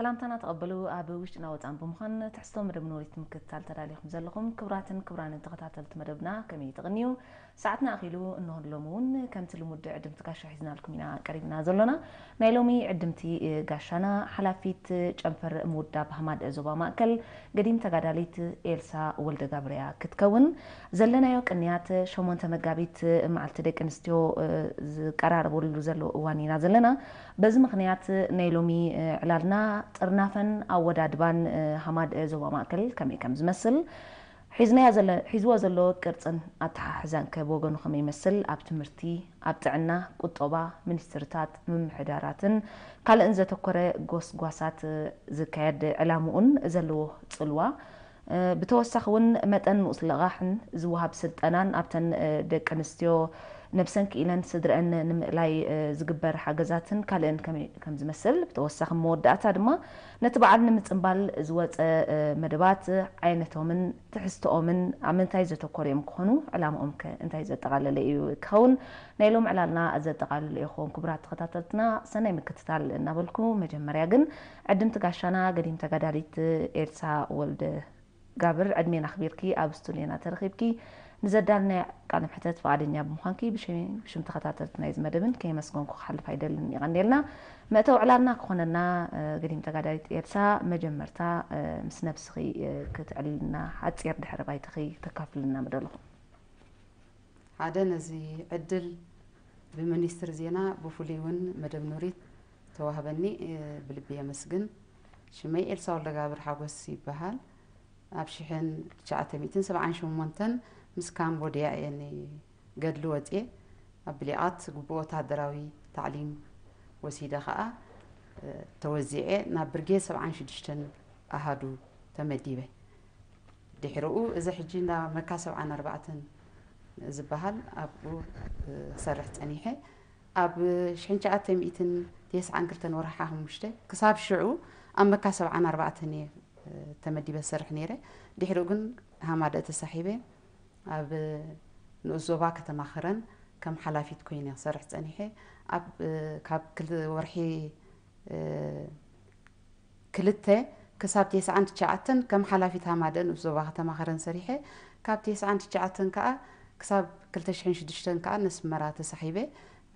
ሰላምታና ተቐበሉ። ኣብ ውሽጥና ወፃን ብምዃን ትሕዝቶ መደብ ኖሪት ምክትታል ተዳሊኹም ዘለኹም ክቡራትን ክቡራንን ተኸታተልቲ መደብና ከመይ ትቕንዩ? ሰዓትና ኣኺሉ እንሆ ሎሚ እውን ከምቲ ልሙድ ዕድምቲ ጋሻ ሒዝናልኩም ኢና ቀሪብና ዘሎና። ናይ ሎሚ ዕድምቲ ጋሻና ሓላፊት ጨንፈር ምውዳብ ሃማደ ዞባ ማእከል ገዲም ተጋዳሊት ኤልሳ ወልደጋብርያ ክትከውን። ዘለናዮ ቅንያት ሸሞንተ መጋቢት መዓልቲ ደቂ ኣንስትዮ ዝቀራረበሉ ዘሎ እዋን ኢና ዘለና። በዚ ምኽንያት ናይ ሎሚ ዕላልና ጥርናፈን ኣወዳድባን ሃማደ ዞባ ማእከል ከመይ ከም ዝመስል፣ ሒዝናዮ ዘለ ሒዝዎ ዘሎ ቅርጽን ኣተሓሕዛን ከ ብወገኑ ከመይ ይመስል? ኣብ ትምህርቲ፣ ኣብ ጥዕና፣ ቁጠባ፣ ሚኒስትርታት፣ ምምሕዳራትን ካልእን ዘተኮረ ጎስጓሳት ዝካየድ ዕላምኡን ዘለዎ ጽልዋ፣ ብተወሳኺ እውን መጠን ንኡስ ልቓሕን ዝወሃብ ስልጠናን ኣብተን ደቂ ኣንስትዮ ነብሰን ክኢለን ስድረአን ንምእላይ ዝግበር ሓገዛትን ካልእን ከመይ ከም ዝመስል፣ ብተወሳኺ መወዳእታ ድማ ነቲ በዓል ንምጽንባል ዝወጸ መደባት ዓይነቶምን ትሕዝቶኦምን ኣብ ምንታይ ዘተኮሩ እዮም ክኾኑ? ዕላምኦም ከ እንታይ ዘጠቓለለ እዩ ክኸውን? ናይ ሎም ዕላልና ዘጠቓልል እዩ ክኸውን። ክቡራት ተኸታተልትና ሰናይ ምክትታል እናበልኩ፣ መጀመርያ ግን ዕድምቲ ጋሻና ገዲም ተጋዳሊት ኤልሳ ወልደ ጋብር ዕድሜን ኣኽቢርኪ ኣብ ስቱድዮና ተረኺብኪ ንዘዳልናዮ ቃለ መሕተት ፍቓደኛ ብምዃንኪ ብሽመይ ብሽም ተኸታተልቲ ናይዚ መደብን ከየመስገንኩ ክሓልፍ ኣይደልን። የቐንየልና። መእተዊ ዕላልና ክኾነና ገዲም ተጋዳሊት ኤልሳ መጀመርታ ምስ ነብስኺ ክትዕልልና ሓጺር ድሕረ ባይታኺ ተካፍልና ምደለኹ። ሓደ ነዚ ዕድል ብሚኒስትሪ ዜና ብፍሉይ እውን መደብ ኖሪት ተዋህበኒ ብልቢ የመስግን። ሽመይ ኤልሳ ወልደጋብር ሓጎስ ይበሃል። ኣብ ሽሕን ትሽዓተ ሚእትን ሰብዓን ሸሞንተን ምስ ካምቦድያ እየ ንገድሊ ወፅየ። ኣብ ብሊቓት ግቡእ ወታደራዊ ታዕሊም ወሲደ ከዓ ተወዚዐ ናብ ብርጌድ ሰብዓን ሽዱሽተን ኣሃዱ ተመዲበ። ድሕሪኡ እዚ ሕጂ እንዳ መካ ሰብዓን ኣርባዕተን ዝበሃል ኣብኡ ክሰርሕ ፀኒሐ። ኣብ ሽሕን ትሽዓተ ሚእትን ተስዓን ክልተን ወርሒ ሓሙሽተ ክሳብ ሽዑ ኣብ መካ ሰብዓን ኣርባዕተን እየ ተመዲበ ዝሰርሕ ነይረ። ድሕሪኡ ግን ሃማደእ ተሳሒበ ኣብ ንኡስ ዞባ ከተማ ኸረን ከም ሓላፊት ኮይነ ክሰርሕ ፀኒሐ። ኣብ ካብ ክል- ወርሒ ክልተ ክሳብ ተስዓን ትሽዓተን ከም ሓላፊት ሃማደእ ንኡስ ዞባ ከተማ ኸረን ሰሪሐ። ካብ ተስዓን ትሽዓተን ከዓ ክሳብ ክልተ ሽሕን ሽዱሽተን ከዓ ነስመራ ተሳሒበ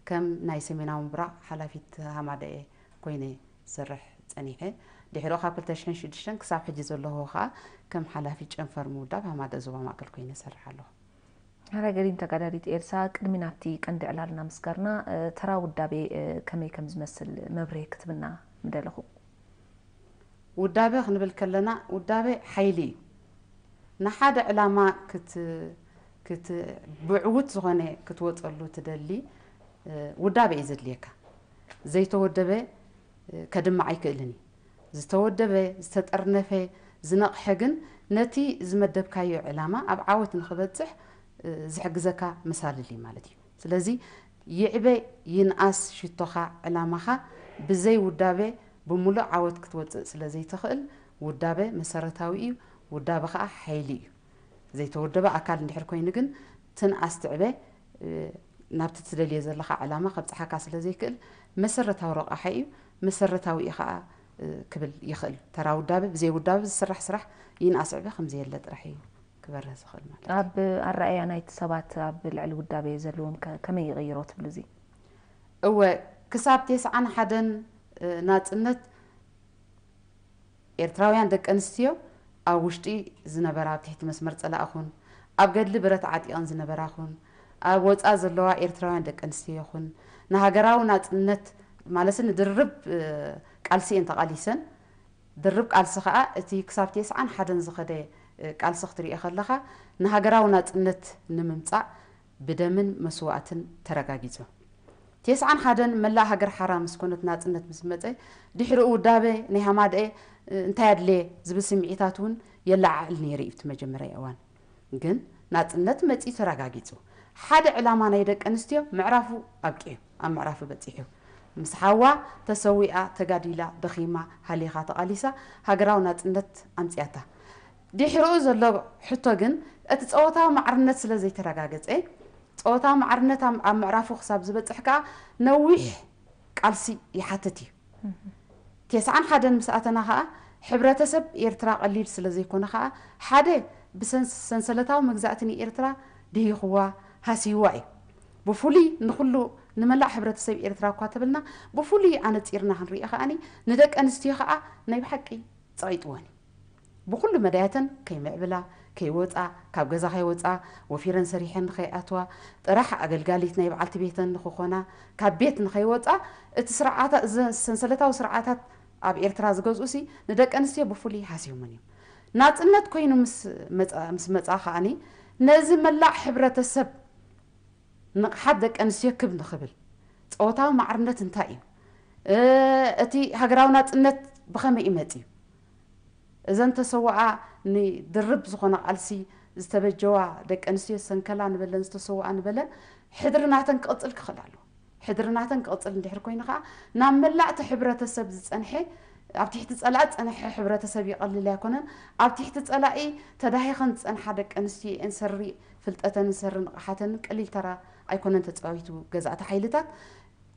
ከም ናይ ሰሜናዊ ምብራቕ ሓላፊት ሃማደኤ ኮይነ ዝሰርሕ ፀኒሐ። ድሕሪኡ ካብ ክልተ ሽሕን ሽዱሽተን ክሳብ ሕጂ ዘለኹዎ ከዓ ከም ሓላፊት ጨንፈር ምውዳብ ሃማደእ ዞባ ማእከል ኮይነ እሰርሕ ኣለኹ። ሓራይ ገዲም ተጋዳሊት ኤልሳ፣ ቅድሚ ናብቲ ቀንዲ ዕላልና ምስጋርና፣ ተራ ውዳቤ ከመይ ከም ዝመስል መብርሂ ክትብና ምደለኹ። ውዳበ ክንብል ከለና፣ ውዳበ ሓይሊ እዩ። ንሓደ ዕላማ ክት ክት ብዕዉት ዝኾነ ክትወፀሉ ትደሊ ውዳበ እዩ ዘድልየካ። ዘይተወደበ ከድምዕ ኣይክእልን እዩ። ዝተወደበ፣ ዝተጠርነፈ፣ ዝነቕሐ ግን ነቲ ዝመደብካዮ ዕላማ ኣብ ዓወት ንኽበፅሕ ዝሕግዘካ መሳልል እዩ ማለት እዩ። ስለዚ ይዕበ ይንኣስ ሽቶኻ፣ ዕላማኻ ብዘይ ውዳበ ብምሉእ ዓወት ክትወፅእ ስለ ዘይትኽእል ውዳበ መሰረታዊ እዩ። ውዳበ ኸዓ ሓይሊ እዩ። ዘይተወደበ ኣካል እንድሕር ኮይኑ ግን ትንኣስ ትዕበ ናብቲ ትደልዮ ዘለኻ ዕላማ ከብፅሓካ ስለ ዘይክእል መሰረታዊ ረቋሒ እዩ። መሰረታዊ እዩ ኸዓ ክብል ይኽእል። ተራ ውዳበ ብዘይ ውዳበ ዝስራሕ ስራሕ ይንኣስ ዕበ ከምዘየለ ጥራሕ እዩ ክበርህ ዝኽእል ማለት እዩ። ኣብ ኣረኣእያ ናይቲ ሰባት ኣብ ልዕሊ ውዳበ ዘለዎም ከ ከመይ ይቕይሮ ትብሉ እዚ? እወ ክሳብ ቴስዓን ሓደን ናፅነት ኤርትራውያን ደቂ ኣንስትዮ ኣብ ውሽጢ ዝነበራ ኣብ ትሕቲ መስመር ፀላእኹን ኣብ ገድሊ ብረት ዓጢቐን ዝነበራኹን ኣብ ወፃ ዘለዋ ኤርትራውያን ደቂ ኣንስትዮ ይኹን ንሃገራዊ ናፅነት ማለትሲ ንድርብ ቃልሲ እየን ተቓሊሰን። ድርብ ቃልሲ ከዓ እቲ ክሳብ ቴስዓን ሓደን ዝኸደ ቃልሲ ክትሪኦ ከለኻ ንሃገራዊ ናፅነት ንምምፃእ ብደምን መስዋእትን ተረጋጊፁ። ቴስዓን ሓደን መላእ ሃገር ሓራ ምስ ኮነት ናፅነት ምስ መፀ ድሕሪኡ ውዳበ ናይ ሃማደኤ እንታይ ኣድለየ ዝብል ስምዒታት እውን የለዓዕል ነይሩ እዩ እቲ መጀመርያ እዋን። ግን ናፅነት መፂኡ ተረጋጊፁ። ሓደ ዕላማ ናይ ደቂ ኣንስትዮ ምዕራፉ ኣብቂዑ ኣብ ምዕራፉ በፂሑ። ምስ ሓዋ ተሰዊኣ ተጋዲላ ደኺማ ሃሊኻ ተቓሊሳ ሃገራዊ ናፅነት ኣምፅያታ። ድሕሪኡ ዘሎ ሕቶ ግን እቲ ፆታዊ ማዕርነት ስለ ዘይተረጋገፀ ፆታዊ ማዕርነት ኣብ ምዕራፉ ክሳብ ዝበፅሕ ከዓ ነዊሕ ቃልሲ ይሓትት እዩ። ተስዓን ሓደን ምስ ኣተና ኸኣ ሕብረተሰብ ኤርትራ ቀሊል ስለ ዘይኮነ ኸኣ ሓደ ብሰንሰለታዊ መግዛእቲ ንኤርትራ ድሂኽዋ ሃስይዋ እዩ። ብፍሉይ ንኹሉ ንመላእ ሕብረተሰብ ኤርትራ እኳ ተብልና ብፍሉይ ኣነጺርና ክንሪኦ ከኣኒ ንደቂ ኣንስትዮ ኸኣ ናይ ብሓቂ ጸቒጥወን እዩ። ብኹሉ መዳያተን ከይምዕብላ ከይወፃ ካብ ገዛ ከይወፃ ወፊረን ሰሪሐን ንኸይኣትዋ ጥራሕ ኣገልጋሊት ናይ በዓልቲ ቤተን ንክኾና ካብ ቤት ንኸይወፃ እቲ ስርዓታት ሰንሰለታዊ ስርዓታት ኣብ ኤርትራ ዝገዝኡ ሲ ንደቂ ኣንስትዮ ብፍሉይ ሃስዮምን እዮም። ናፅነት ኮይኑ ምስ መፃ ከዓኒ ነዚ መላእ ሕብረተሰብ ንቕሓት ደቂ ኣንስትዮ ክብ ንኽብል ፆታዊ ማዕርነት እንታይ እዩ? እቲ ሃገራዊ ናፅነት ብኸመይ እዩ መፂኡ? እዘን ተሰዋኣ ንድርብ ዝኾነ ቃልሲ ዝተበጀዋ ደቂ ኣንስትዮ ዝሰንከላ ንበለን ዝተሰዋኣ ንበለን ሕድሪ ናተን ክቕፅል ክኽእል ኣለዎ። ሕድሪ ናተን ክቕፅል እንድሕር ኮይኑ ከዓ ናብ መላእቲ ሕብረተሰብ ዝፀንሐ ኣብ ትሕቲ ፀላኢ ዝፀንሐ ሕብረተሰብ ይቐልል ኣይኮነን። ኣብ ትሕቲ ፀላኢ ተዳሂኸን ዝፀንሓ ደቂ ኣንስትዮ እየን ሰሪ ፍልጠተንን ሰሪ ንቕሓተንን ቀሊል ተራ ኣይኮነን ተፃዊቱ። ገዛእቲ ሓይልታት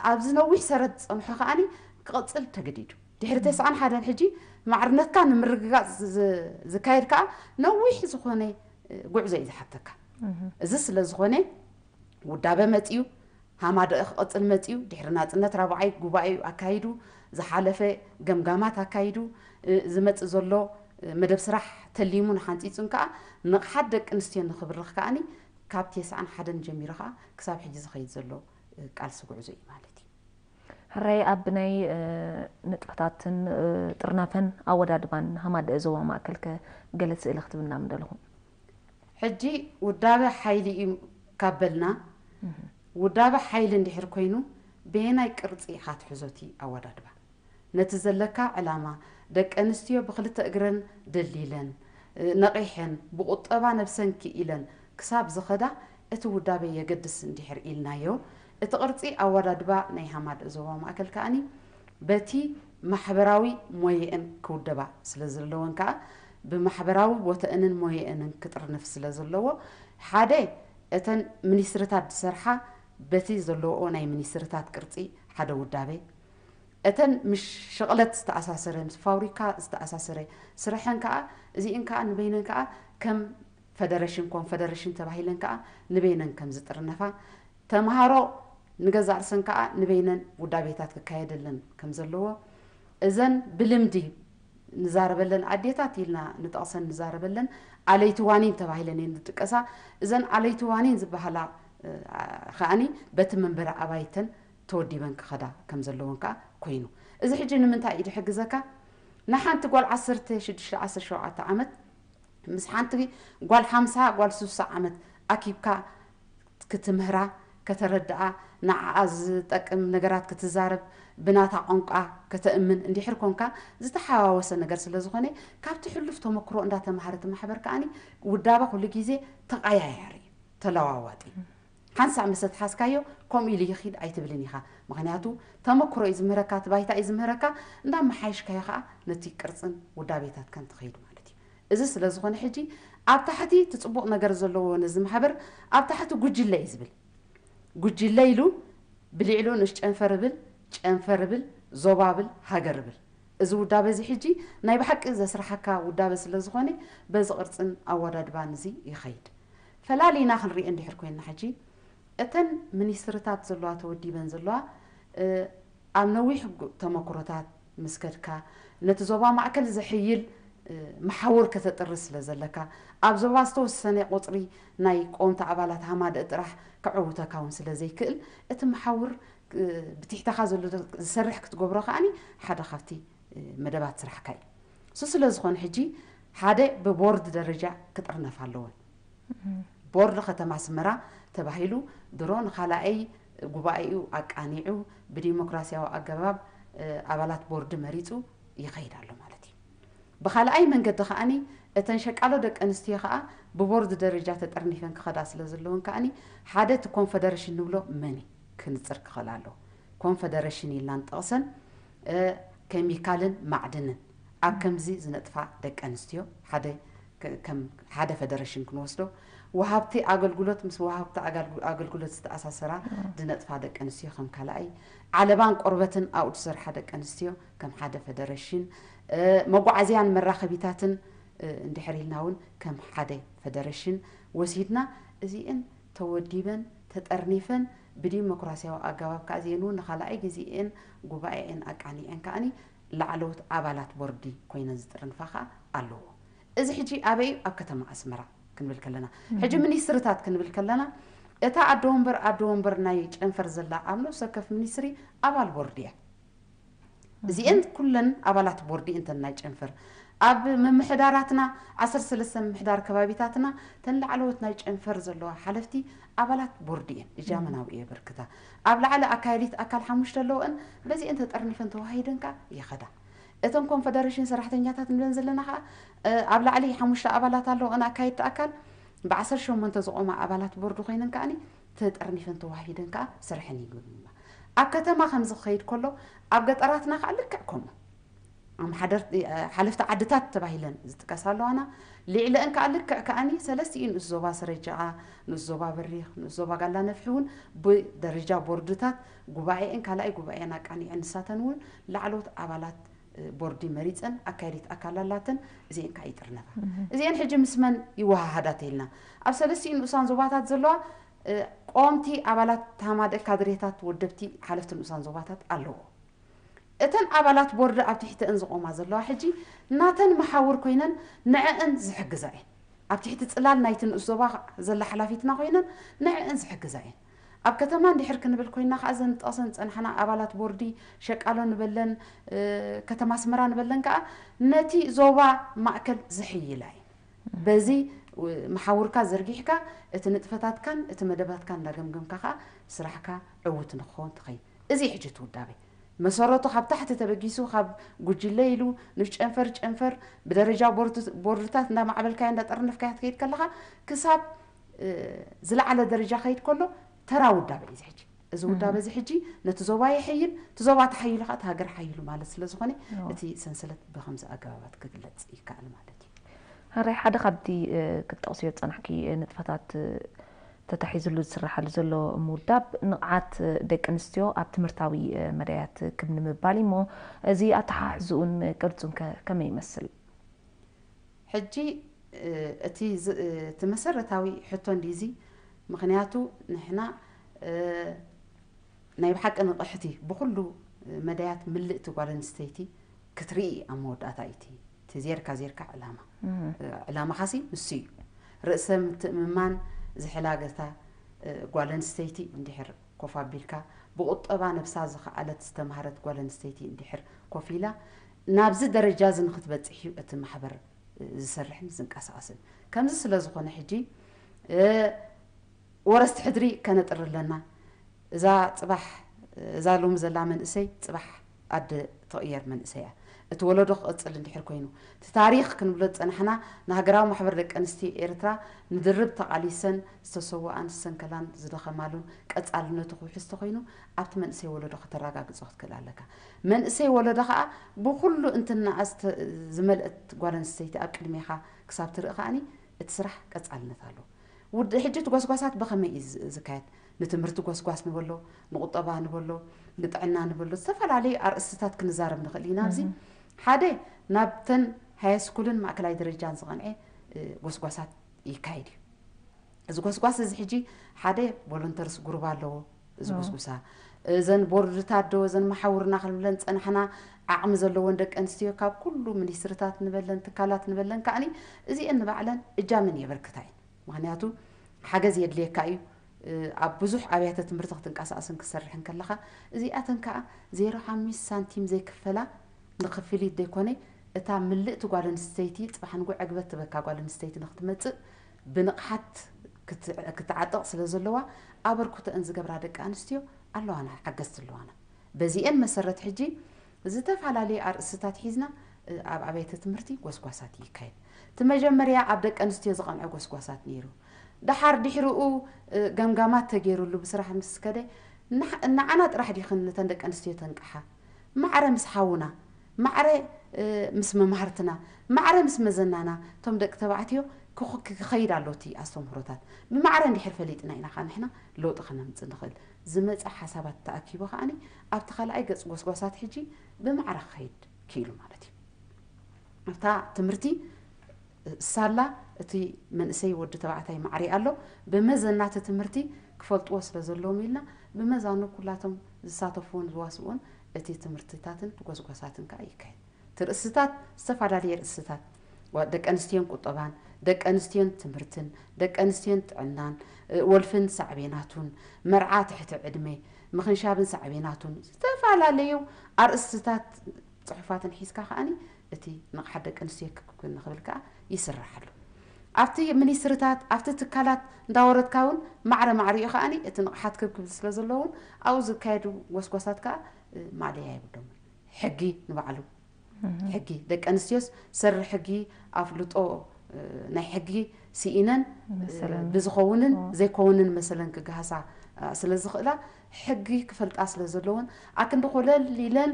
ኣብዚ ነዊሕ ሰረት ዝፀንሖ ከዓኒ ክቕፅል ተገዲዱ። ድሕሪ ተስዓን ሓደን ሕጂ ማዕርነትካ ንምርግጋፅ ዝካየድ ከዓ ነዊሕ ዝኾነ ጉዕዞ እዩ ዝሓተካ። እዚ ስለ ዝኾነ ውዳበ መፅዩ ሃማደአ ክቕፅል መፅዩ ድሕሪ ናፅነት ራብዓይ ጉባኤ ኣካይዱ ዝሓለፈ ገምጋማት ኣካይዱ ዝመፅእ ዘሎ መደብ ስራሕ ተሊሙ ንሓንፂፁን ከዓ ንቕሓት ደቂ ኣንስትዮ ንክብርኽ ከዓኒ ካብ ተስዓን ሓደን ጀሚሩ ከዓ ክሳብ ሕጂ ዝኸይድ ዘሎ ቃልሲ ጉዕዞ እዩ ማለት እዩ። ሕራይ ኣብ ናይ ንጥፈታትን ጥርናፈን ኣወዳድባን ሃማደአ ዞባ ማእከል ከ ገለ ስእሊ ክትብልና ምደለኹም? ሕጂ ውዳበ ሓይሊ እዩ ካብ በልና ውዳበ ሓይሊ እንድሕር ኮይኑ በየናይ ቅርፂ ኢኻ ትሕዞ እቲ ኣወዳድባ? ነቲ ዘለካ ዕላማ ደቂ ኣንስትዮ ብክልተ እግረን ደልዲለን ነቒሐን ብቁጠባ ነብሰን ክኢለን ክሳብ ዝኸዳ እቲ ውዳበ የገድስ እንድሕር ኢልናዮ እቲ ቅርፂ ኣወዳድባ ናይ ሃማደእ ዞባ ማእከል ከኣኒ በቲ ማሕበራዊ ሞየአን ክውደባ ስለ ዘለወን ከኣ ብማሕበራዊ ቦተአንን ሞየአንን ክጥርንፍ ስለ ዘለዎ ሓደ እተን ሚኒስትርታት ዝሰርሓ በቲ ዘለዎኦ ናይ ሚኒስትርታት ቅርፂ ሓደ ውዳበ እተን ምስ ሸቕለት ዝተኣሳሰረ ምስ ፋብሪካ ዝተኣሳሰረ ስርሐን ከኣ እዚእን ከኣ ንበይነን ከኣ ከም ፈደረሽን ኮንፈደረሽን ተባሂለን ከኣ ንበይነን ከም ዝጥርነፋ ተምሃሮ ንገዛእ ርእሰን ከኣ ንበይነን ውዳቤታት ክካየደለን ከም ዘለዎ እዘን ብልምዲ ንዛረበለን ኣዴታት ኢልና ንጠቕሰን ንዛረበለን ኣለይቲ ዋኒን ተባሂለን እየን ዝጥቀሳ። እዘን ኣለይቲ ዋኒን ዝበሃላ ከኣኒ በቲ መንበሪ ኣባይተን ተወዲበን ክኸዳ ከም ዘለወን ከኣ ኮይኑ እዚ ሕጂ ንምንታይ እዩ ዝሕግዘካ? ንሓንቲ ጓል ዓሰርተ ሽዱሽተ ዓሰርተ ሸውዓተ ዓመት ምስ ሓንቲ ጓል ሓምሳ ጓል ሱሳ ዓመት ኣኪብካ ክትምህራ ከተረድኣ ንዓኣ ዝጠቅም ነገራት ክትዛረብ ብናታ ቋንቋ ከተእምን እንድሕር ኮንካ ዝተሓዋወሰ ነገር ስለ ዝኾነ ካብቲ ሕሉፍ ተመክሮ እንዳተምሃረ እቲ ማሕበር ከዓኒ ውዳበ ኩሉ ግዜ ተቐያያሪ እዩ ተለዋዋጢ ሓንሳእ ምስ ኣትሓዝካዮ ከምኡ ኢሉ ይኺድ ኣይትብልን ኢኻ። ምኽንያቱ ተመክሮ እዩ ዝምህረካ፣ እቲ ባይታ እዩ ዝምህረካ፣ እንዳመሓየሽካዮ ከዓ ነቲ ቅርፅን ውዳቤታትካን ትኸይድ ማለት እዩ። እዚ ስለ ዝኾነ ሕጂ ኣብ ታሕቲ እቲ ፅቡቕ ነገር ዘለዎ ነዚ ማሕበር ኣብ ታሕቲ ጉጅለ እዩ ዝብል። ጉጅለ ኢሉ ብሊዕሉ ንሽ ጨንፈር ብል፣ ጨንፈር ብል፣ ዞባ ብል፣ ሃገር ብል። እዚ ውዳበ እዚ ሕጂ ናይ ብሓቂ ዘስርሓካ ውዳበ ስለ ዝኾነ በዚ ቅርፅን ኣወዳድባን እዚ ይኸይድ። ፈላሊና ክንሪኦ እንድሕር ኮይንና ሕጂ እተን ሚኒስትርታት ዘለዋ ተወዲበን ዘለዋ ኣብ ነዊሕ ተመክሮታት ምስ ከድካ ነቲ ዞባ ማእከል ዘሕይል መሓውር ከተጥሪ ስለ ዘለካ ኣብ ዞባ ዝተወሰነ ቁፅሪ ናይ ቆምቲ ኣባላት ሃማደእ ጥራሕ ከዕውተካ እውን ስለ ዘይክእል እቲ መሓውር ብትሕተኻ ዘሎ ዝሰርሕ ክትገብሮ ከዓኒ ሓደ ካብቲ መደባት ስራሕካ እዩ። እሱ ስለ ዝኾነ ሕጂ ሓደ ብቦርድ ደረጃ ክጥርነፍ ኣለዎን። ቦርድ ከተማ ኣስመራ ተባሂሉ ድሮ ንኻልኣይ ጉባኤኡ ኣቃኒዑ ብዲሞክራሲያዊ ኣገባብ ኣባላት ቦርድ መሪፁ ይኸይድ ኣሎ ማለት እዩ። ብኻልኣይ መንገዲ ከዓኒ እተን ሸቃሎ ደቂ ኣንስትዮ ከዓ ብቦርድ ደረጃ ተጠርኒፈን ክኸዳ ስለ ዘለወን ከዓኒ ሓደ እቲ ኮንፈደረሽን ንብሎ መን እዩ ክንፅር ክኽእል ኣለዎ። ኮንፈደረሽን ኢልና ንጠቕሰን ኬሚካልን ማዕድንን ኣብ ከምዚ ዝነጥፋ ደቂ ኣንስትዮ ሓደ ከም ሓደ ፈደረሽን ክንወስዶ ወሃብቲ ኣገልግሎት ምስ ወሃብቲ ኣገልግሎት ዝተኣሳሰራ ዝነጥፋ ደቂ ኣንስትዮ ከም ካልኣይ፣ ዓለባን ቆርበትን ኣብኡ ዝሰርሓ ደቂ ኣንስትዮ ከም ሓደ ፈደረሽን፣ መጓዓዝያን መራኸቢታትን እንድሕር ኢልና እውን ከም ሓደ ፈደረሽን ወሲድና፣ እዚእን ተወዲበን ተጠርኒፈን ብዲሞክራሲያዊ ኣገባብ ከዓ እዚአን እውን ንኻልኣይ ግዜኤን ጉባኤኤን ኣቃኒዐን ከዓኒ ላዕለዎት ኣባላት ቦርዲ ኮይነን ዝጥርንፋ ከዓ ኣለዎ። እዚ ሕጂ ኣበይ እዩ? ኣብ ከተማ ኣስመራ ክንብል ከለና፣ ሕጂ ሚኒስትርታት ክንብል ከለና፣ እታ ኣደ ወንበር ኣደ ወንበር ናይ ጨንፈር ዘላ ኣብ ነፍሲ ወከፍ ሚኒስትሪ ኣባል ቦርዲ እያ። እዚኤን ኩለን ኣባላት ቦርዲ እንተን ናይ ጨንፈር ኣብ ምምሕዳራትና ዓሰርተ ሰለስተ ምምሕዳር ከባቢታትና ተን ላዕለዎት ናይ ጨንፈር ዘለዋ ሓለፍቲ ኣባላት ቦርዲ እየን። እጃመናዊ እየ በርክታ ኣብ ላዕሊ ኣካያዲት ኣካል ሓሙሽተ ኣለውእን በዚኤን ተጠርኒፈን ተዋሂደን ከዓ ይኸዳ። እተን ኮንፈደሬሽን ሰራሕተኛታት ንብለን ዘለና ከዓ ኣብ ላዕሊ ሓሙሽተ ኣባላት ኣለውእን ኣካየድቲ ኣካል ብዓሰርተ ሸሞንተ ዝቆማ ኣባላት ቦርዲ ኮይነን ከዓኒ ተጠርኒፈን ተዋሂደን ከዓ ስርሐን ይግብማ። ኣብ ከተማ ከምዚ ክኸይድ ከሎ ኣብ ገጠራትና ከዓ ልክዕ ከምኡ ኣምሓደርቲ ሓለፍቲ ዓድታት ተባሂለን ዝጥቀሳ ኣለዋና። ልዕለአን ከዓ ልክዕ ከዓኒ ሰለስቲኡ ንኡስ ዞባ ሰረጃዓ፣ ንኡስ ዞባ በሪኽ፣ ንኡስ ዞባ ጋላ ነፍሒ እውን ብደረጃ ቦርድታት ጉባኤአን ካልኣይ ጉባኤን ኣቃኒዐን ንሳተን እውን ላዕለዎት ኣባላት ቦርዲ መሪፀን ኣካየዲት ኣካል ኣላተን። እዚአን ከዓ ይጥርነፋ። እዚአን ሕጂ ምስ መን ይወሃሃዳ ተይልና ኣብ ሰለስቲኡ ንኡሳን ዞባታት ዘለዋ ቆምቲ ኣባላት ተሃማደ ካድሬታት ወደብቲ ሓለፍቲ ንኡሳን ዞባታት ኣለዎ። እተን ኣባላት ቦርዲ ኣብ ትሕተአን ዝቆማ ዘለዋ ሕጂ ናተን መሓውር ኮይነን ንዐአን ዝሕግዛ እየን። ኣብ ትሕቲ ፅላል ናይቲ ንኡስ ዞባ ዘላ ሓላፊትና ኮይነን ንዐአን ዝሕግዛ እየን። ኣብ ከተማ እንድሕር ክንብል ኮይና ከዓ ዘን ጠቕሰን ዝፀናሕና ኣባላት ቦርዲ ሸቃሎ ንበለን ከተማ ኣስመራ ንበለን ከዓ ነቲ ዞባ ማእከል ዝሕይላ እየን። በዚ መሓውርካ ዘርጊሕካ እቲ ንጥፈታትካን እቲ መደባትካን እንዳገምገምካ ከዓ ስራሕካ ዕውት ንክኸውን ትኸይድ። እዚ ሕጂ እቲ ውዳበ መሰረቱ ካብ ታሕቲ ተበጊሱ ካብ ጉጅለ ኢሉ ንጨንፈር ጨንፈር ብደረጃ ቦርድታት እንዳማዕበልካዮ እንዳጠርነፍካዮ ትከይድ ከለካ ክሳብ ዝለዓለ ደረጃ ከይድ ከሎ ተራ ውዳበ እዩ እዚ ሕጂ። እዚ ውዳበ እዚ ሕጂ ነቲ ዞባ ይሕይል፣ እቲ ዞባ ተሓይሉ ከዓ እቲ ሃገር ሓይሉ ማለት ስለ ዝኾነ እቲ ሰንሰለት ብከምዚ ኣገባባት ክግለፅ ይከኣል ማለት እዩ። ሕራይ ሓደ ካብቲ ክትጠቕስዮ ዝፀናሕኪ ንጥፈታት ተታሒዝሉ ዝስራሓሉ ዘሎ ምውዳብ ንቕዓት ደቂ ኣንስትዮ ኣብ ትምህርታዊ መዳያት ክብ ንምባል እሞ እዚ ኣተሓሕዝኡን ቅርጹን ከ ከመይ ይመስል? ሕጂ እቲ እቲ መሰረታዊ ሕቶ እንዲዚ ምክንያቱ ንሕና ናይ ብሓቂ ንቕሕቲ ብኩሉ መዳያት ምልእቲ ጓል ኣንስተይቲ ክትርኢ ኣብ መወዳእታ እቲ እቲ ዜርካ ዜርካ ዕላማ ዕላማኻሲ ንሱ እዩ። ርእሰ ምትእምማን ዝሕላገታ ጓል ኣንስተይቲ እንድሕር ኮፍ ኣቢልካ ብቁጠባ ነብሳ ዝኸኣለት ዝተምሃረት ጓል ኣንስተይቲ እንድሕር ኮፍ ኢላ ናብዚ ደረጃ እዚ ንክትበፅሕ እዩ እቲ ማሕበር ዝሰርሕን ዝንቀሳቐስን። ከምዚ ስለ ዝኾነ ሕጂ ወረስቲ ሕድሪ ከነጥሪ ኣለና። እዛ ፅባሕ እዛ ሎሚ ዘላ መንእሰይ ፅባሕ ኣደ ትቕየር መንእሰይ እያ። እቲ ወለዶ ክቕፅል እንድሕር ኮይኑ እቲ ታሪኽ ክንብሎ ዝፀናሕና ንሃገራዊ ማሕበር ደቂ ኣንስትዮ ኤርትራ ንድርብ ተቓሊሰን ዝተሰወኣን ዝሰንከላን ዝደኸማሉን ቀፃልነቱ ክውሕዝ ተኮይኑ ኣብቲ መንእሰይ ወለዶ ከተረጋግፆ ክትክእል ኣለካ። መንእሰይ ወለዶ ከዓ ብኩሉ እንትናኣ ዝመልአት ጓል ኣንስተይቲ ኣብ ቅድሜኻ ክሳብ ትርኢ ከዓኒ እቲ ስራሕ ቀፃልነት ኣለዎ። ውድ ሕጂ እቲ ጎስጓሳት ብኸመይ እዩ ዝካየድ? ንትምህርቲ ጎስጓስ ንበሎ፣ ንቁጠባ ንበሎ፣ ንጥዕና ንበሎ ዝተፈላለዩ ኣርእስትታት ክንዛረብ ንኽእል ኢና። ኣብዚ ሓደ ናብተን ሃይስኩልን ማእከላይ ደረጃን ዝቐንዐ ጎስጓሳት ይካየድ እዩ። እዚ ጎስጓስ እዚ ሕጂ ሓደ ቮለንተርስ ጉሩብ ኣለዎ ዝጉስጉሳ እዘን ቦርድታት ዶ እዘን መሓውርና ክንብለን ዝፀናሕና ዓቕሚ ዘለወን ደቂ ኣንስትዮ ካብ ኩሉ ሚኒስትርታት ንበለን ትካላት ንበለን ከዓኒ እዚአን ንባዕለን እጃመን የበርክታ እየን። ምክንያቱ ሓገዝ የድልየካ እዩ። ኣብ ብዙሕ ኣብያተ ትምህርቲ ክትንቀሳቀስን ክትሰርሕን ከለካ እዚኣተን ከዓ ዜሮ ሓሙሽተ ሳንቲም ዘይክፈላ ንክፍሊት ዘይኮነ እታ ምልእቲ ጓል ኣንስተይቲ ፅባሕ ንጉዕ ዕግበት ትበካ ጓል ኣንስተይቲ ንክትመፅእ ብንቕሓት ክትዓጠቕ ስለ ዘለዋ ኣበርክቶአን ዝገብራ ደቂ ኣንስትዮ ኣለዋና፣ ሓገዝቲ ኣለዋና። በዚኤን መሰረት ሕጂ ዝተፈላለዩ ኣርእስትታት ሒዝና ኣብ ኣብያተ ትምህርቲ ጎስጓሳት ይካየድ። እቲ መጀመርያ ኣብ ደቂ ኣንስትዮ ዝቐንዐ ጎስጓሳት ነይሩ። ደሓር ድሕርኡ ገምጋማት ተገይሩሉ ብስራሕ ምስ ከደ ንዓና ጥራሕ ዲኽን ነተን ደቂ ኣንስትዮ ተንቅሓ? ማዕረ ምስ ሓውና፣ ማዕረ ምስ መማህርትና፣ ማዕረ ምስ መዘናና እቶም ደቂ ተባዕትዮ ክኸይድ ኣሎ እቲ ኣስተምህሮታት። ብማዕረ እንድሕር ፈሊጥና ኢና ከዓ ንሕና ለውጢ ከነምፅእ ንኽእል። ዝመፀ ሓሳባት ተኣኪቡ ከዓኒ ኣብቲ ካልኣይ ገፅ ጎስጓሳት ሕጂ ብማዕረ ክኸይድ ክኢሉ ማለት እዩ። ኣብታ ትምህርቲ ሳላ እቲ መንእሰይ ወዲ ተባዕታይ ማዕሪ ኣሎ። ብመዘና እቲ ትምህርቲ ክፈልጥዎ ስለ ዘለዎም ኢልና ብመዛኑ ኩላቶም ዝሳተፉን ዝዋስኡን እቲ ትምህርትታትን ጎስጓሳትን ከዓ ይካየድ። እቲ ርእስታት ዝተፈላለየ ርእስታት ደቂ ኣንስትዮን ቁጠባን፣ ደቂ ኣንስትዮን ትምህርትን፣ ደቂ ኣንስትዮን ጥዕናን፣ ወልፍን ሳዕቤናቱን፣ መርዓ ትሕቲ ዕድመ፣ ምኽንሻብን ሳዕቤናቱን፣ ዝተፈላለዩ ኣርእስትታት ፅሑፋትን ሒዝካ ከዓኒ እቲ ንቕሓት ደቂ ኣንስትዮ ክክክብ ንኽብል ከዓ ይስራሕ ኣሎ። ኣብቲ ሚኒስትርታት ኣብቲ ትካላት እንዳወረድካ እውን ማዕረ ማዕሪኡ ከዓኒ እቲ ንቕሓት ክብክብ ስለ ዘለውን ኣብኡ ዝካየዱ ጎስጓሳት ከዓ ማለያ የብሎምን። ሕጊ ንባዕሉ ሕጊ ደቂ ኣንስትዮስ ሰሪ ሕጊ ኣፍልጦ ናይ ሕጊ ስኢነን ብዝኸውንን ዘይከውንን መሰለን ክገሃሳ ስለ ዝኽእላ ሕጊ ክፈልጣ ስለ ዘለውን ኣክንዲ ኮለል ኢለን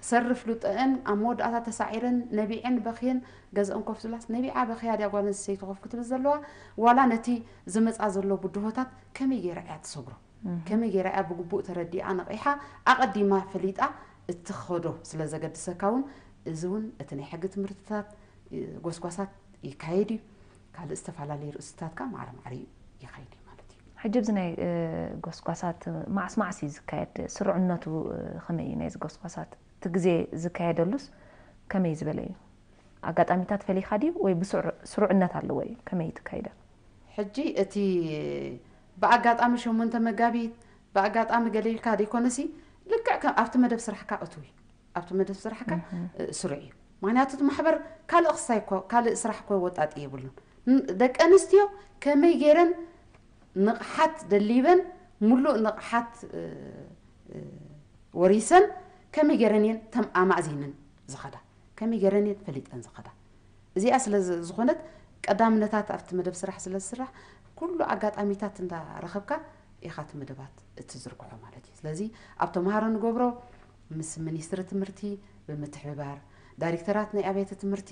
ሰሪ ፍልጠአን ኣብ መወዳእታ ተሳዒረን ነቢዐን በኽየን ገዝአን ኮፍ ዝብላስ ነቢዓ በኽያ ድያ ጓል ኣንስተይቲ ኮፍ ክትብል ዘለዋ ዋላ ነቲ ዝመፃ ዘሎ ብድሆታት ከመይ ገይራ እያ ትሰግሮ ከመይ ገይራ እያ ብግቡእ ተረዲኣ ነቒሓ ኣቐዲማ ፈሊጣ እትኸዶ ስለ ዘገድሰካ እውን እዚ እውን እቲ ናይ ሕጊ ትምህርትታት ጎስጓሳት ይካየድ እዩ። ካልእ ዝተፈላለዩ ርእስታት ከዓ ማዕረ ማዕረ እዩ ይኸይድ እዩ ማለት እዩ። ሕጂ ኣብዚ ናይ ጎስጓሳት መዓስ መዓስ እዩ ዝካየድ? ስሩዕነቱ ከመይ እዩ? ናይዚ ጎስጓሳት እቲ ግዜ ዝካየደሉስ ከመይ ዝበለ እዩ? ኣጋጣሚታት ፈሊኻ ድዩ ወይ ብስሩዕነት ኣለዎ እዩ? ከመይ እዩ ትካይደል? ሕጂ እቲ ብኣጋጣሚ ሸሞንተ መጋቢት ብኣጋጣሚ ገለ ኢልካ ዘይኮነሲ ልክዕ ከም ኣብቲ መደብ ስራሕካ እትው እዩ ኣብቲ መደብ ስራሕካ ስሩዕ እዩ። ምክንያቱ እቲ ማሕበር ካልእ ክሳይ እኮ ካልእ ስራሕ እኮ ወጣጢ የብሉን። ደቂ ኣንስትዮ ከመይ ገይረን ንቕሓት ደሊበን ሙሉእ ንቕሓት ወሪሰን ከመይ ገይረን እየን ተም ኣማእዚነን ዝኸዳ ከመይ ገይረን እየን ፈሊጠን ዝኸዳ እዚኣ ስለ ዝኾነት ቀዳምነታት ኣብቲ መደብ ስራሕ ስለ ዝስራሕ ኩሉ ኣጋጣሚታት እንዳረኸብካ ኢኻ እቲ መደባት እትዝርግሖ ማለት እዩ። ስለዚ ኣብ ተምሃሮ ንገብሮ ምስ ሚኒስትሪ ትምህርቲ ብምትሕብባር ዳይሬክተራት ናይ ኣብያተ ትምህርቲ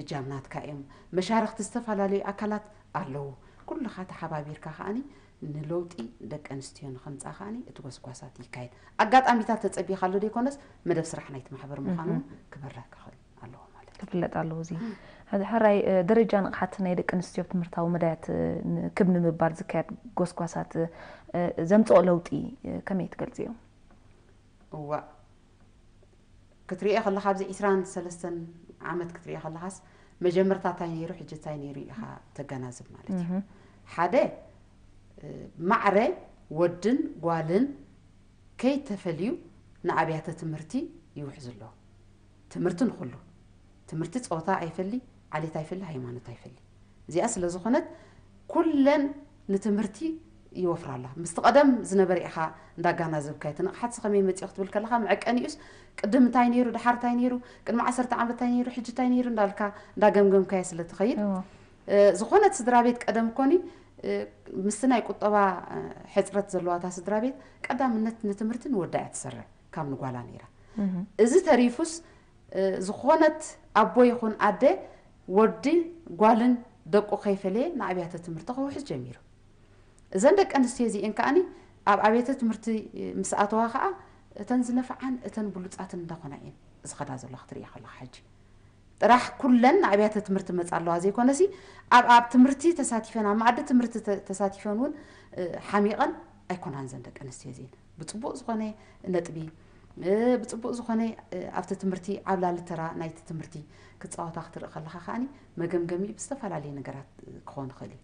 እጃም ናትካ እዮም። መሻርኽቲ ዝተፈላለዩ ኣካላት ኣለዉ። ኩልኻ ተሓባቢርካ ከዓኒ ንለውጢ ደቂ ኣንስትዮ ንኸምፃ ከዓኒ እቲ ጎስጓሳት ይካየድ። ኣጋጣሚታት ተፀቢኻ ኣሎ ዘይኮነስ መደብ ስራሕ ናይቲ ማሕበር ምዃኑ ክበረህ ክኽእል ኣለዎ ማለት እዩ። ክፍለጥ ኣለዎ። እዚ ሕራይ ደረጃ ንቕሓት ናይ ደቂ ኣንስትዮ ኣብ ትምህርታዊ መዳያት ክብ ንምባል ዝካየድ ጎስጓሳት ዘምፅኦ ለውጢ ከመይ ትገልፅዮ? እዋእ ክትሪኦ ከለኻ ኣብዚ ዒስራን ሰለስተን ዓመት ክትሪኦ ከለኻስ መጀመርታ እንታይ ነይሩ ሕጂ እንታይ ነይሩ ኢኻ ተገናዝብ ማለት እዩ። ሓደ ማዕረ ወድን ጓልን ከይተፈልዩ ንኣብያተ ትምህርቲ ይውሕዙ ኣለዉ። ትምህርቲ ንኹሉ ትምህርቲ ፆታ ኣይፈሊ፣ ዓሌት ኣይፈሊ፣ ሃይማኖት ኣይፈሊ። እዚኣ ስለ ዝኾነት ኩለን ንትምህርቲ ይወፍራ ኣላ። ምስቲ ቀደም ዝነበረ ኢኻ እንዳጋናዘብካዮ። እቲ ንቕሓትሲ ከመይ መፂኡ ክትብል ከለኻ መዐቀኒኡስ ቅድም እንታይ ነይሩ፣ ደሓር እንታይ ነይሩ፣ ቅድሚ ዓሰርተ ዓመት እንታይ ነይሩ፣ ሕጂ እንታይ ነይሩ እንዳልካ እንዳገምገምካዮ ስለ ትኸይድ ዝኾነት ስድራ ቤት ቀደም ኮኒ ምስቲ ናይ ቁጠባ ሕፅረት ዘለዋታ ስድራ ቤት ቀዳምነት ንትምህርቲ ንወዳ እያ ትሰርዕ ካብ ንጓላ ነይራ። እዚ ተሪፉስ ዝኾነት ኣቦ ይኹን ኣደ ወዲ ጓልን ደቁ ከይፈለየ ንኣብያተ ትምህርቲ ከውሕዝ ጀሚሩ። እዘን ደቂ ኣንስትዮ እዚኤን ከዓኒ ኣብ ኣብያተ ትምህርቲ ምስ ኣተዋ ከዓ እተን ዝነፍዓን እተን ብሉፃትን እንዳኾና እየን ዝኸዳ ዘለዋ ክትሪኢ ከለኻ ሕጂ ጥራሕ ኩለን ኣብያተ ትምህርቲ መፃ ኣለዋ ዘይኮነሲ ኣብ ኣብ ትምህርቲ ተሳቲፈን ኣብ መኣዲ ትምህርቲ ተሳቲፈን እውን ሓሚቐን ኣይኮናን ዘን ደቂ ኣንስትዮ እዚን ብፅቡቕ ዝኾነ ነጥቢ ብፅቡቕ ዝኾነ ኣብቲ ትምህርቲ ዓብላሊ ተራ ናይቲ ትምህርቲ ክፃወታ ክትርኢ ከለኻ ከዓኒ መገምገሚ ብዝተፈላለየ ነገራት ክኾን ይኽእል እዩ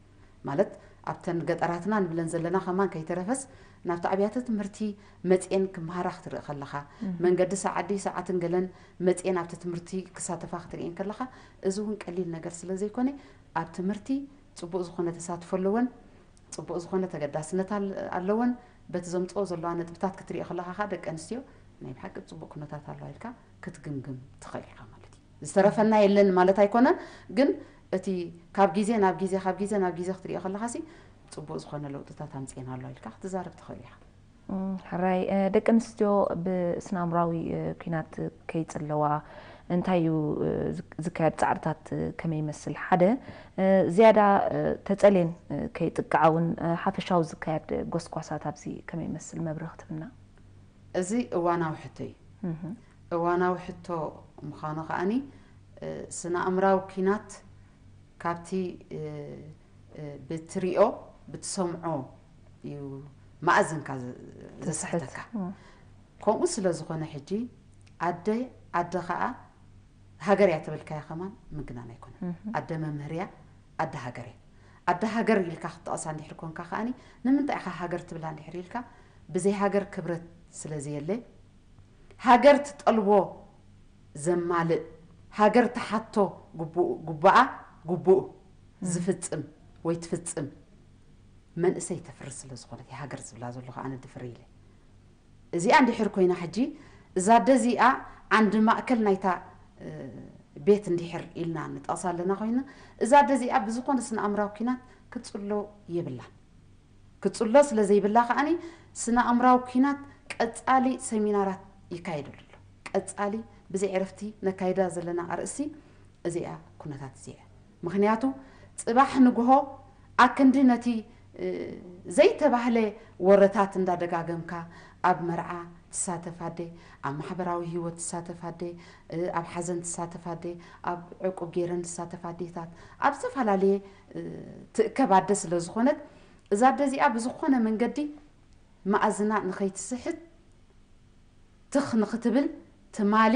ማለት ኣብተን ገጠራትና ንብለን ዘለና ከማን ከይተረፈስ ናብቲ ኣብያተ ትምህርቲ መፅኤን ክመሃራ ክትርኢ ከለኻ መንገዲ ሰዓዲ ሰዓትን ገለን መፅኤን ኣብቲ ትምህርቲ ክሳተፋ ክትርእየን ከለኻ እዚ እውን ቀሊል ነገር ስለ ዘይኮነ ኣብ ትምህርቲ ፅቡቕ ዝኾነ ተሳትፎ ኣለወን ፅቡቕ ዝኾነ ተገዳስነት ኣለወን በቲ ዘምፅኦ ዘለዋ ነጥብታት ክትሪኦ ከለኻ ከዓ ደቂ ኣንስትዮ ናይ ብሓቂ ፅቡቕ ኩነታት ኣለዋ ኢልካ ክትግምግም ትኽእል ኢኻ ማለት እዩ ዝተረፈና የለን ማለት ኣይኮነን ግን እቲ ካብ ግዜ ናብ ግዜ ካብ ግዜ ናብ ግዜ ክትሪኦ ከለኻሲ ፅቡቕ ዝኾነ ለውጥታት ኣምፅኤና ኣሎ ኢልካ ክትዛረብ ትኽእል ኢኻ ሕራይ ደቂ ኣንስትዮ ብስናምራዊ ኩናት ከይፅለዋ እንታይ እዩ ዝካየድ ፃዕርታት ከመይ ይመስል? ሓደ ዝያዳ ተፀልየን ከይጥቅዓ እውን ሓፈሻዊ ዝካየድ ጎስጓሳት ኣብዚ ከመይ ይመስል መብርህ ክትብና? እዚ እዋናዊ ሕቶ እዩ። እዋናዊ ሕቶ ምዃኑ ከዓኒ ስነ ኣእምራዊ ኪናት ካብቲ ብትሪኦ ብትሰምዖ እዩ መኣዝንካ ዘስሕተካ። ከምኡ ስለ ዝኾነ ሕጂ ኣደ ኣደ ከዓ ሃገር እያ ተበልካያ ከማን ምግናን ኣይኮነን። ኣደ መምህር እያ፣ ኣደ ሃገር እያ። ኣደ ሃገር ኢልካ ክትጠቕሳ እንድሕር ኮንካ ከዓኒ ንምንታይ ኢኻ ሃገር ትብላ እንድሕር ኢልካ ብዘይ ሃገር ክብረት ስለ ዘየለ ሃገር ትጠልቦ ዘማልእ ሃገር ትሓቶ ግቡኡ ግቡኣ ግቡኡ ዝፍጽም ወይ ትፍጽም መንእሰይ ተፍሪ ስለ ዝኾነት እያ ሃገር ዝብላ ዘለኹ ኣነ ድፍር ኢለ። እዚኣ እንድሕር ኮይና ሕጂ እዛ ኣደ እዚኣ ዓንዲ ማእከል ናይታ ቤት እንድሕር ኢልና ንጠቕሳ ኣለና ኮይና እዛ ኣደ እዚኣ ብዝኾነ ስነ ኣእምራዊ ኪናት ክትፅሎ የብላን። ክትፅሎ ስለ ዘይብላ ከዓኒ ስነ ኣእምራዊ ኪናት ቀፃሊ ሰሚናራት ይካየደሉ ኣሎ። ቀፃሊ ብዘይ ዕረፍቲ ነካይዳ ዘለና ኣርእስቲ እዚኣ ኩነታት እዚኣ ምክንያቱ ፅባሕ ንግሆ ኣክንዲ ነቲ ዘይተባህለ ወረታት እንዳደጋገምካ ኣብ መርዓ ትሳተፍ ኣደ፣ ኣብ ማሕበራዊ ህይወት ትሳተፍ ኣደ፣ ኣብ ሓዘን ትሳተፍ ኣደ፣ ኣብ ዕቁብ ገይረን ዝሳተፍ ኣዴታት ኣብ ዝተፈላለየ ትእከብ ኣደ ስለ ዝኾነት እዛ ኣደ እዚኣ ብዝኾነ መንገዲ መኣዝና ንኸይትስሕት ትኽ ንኽትብል ትማሊ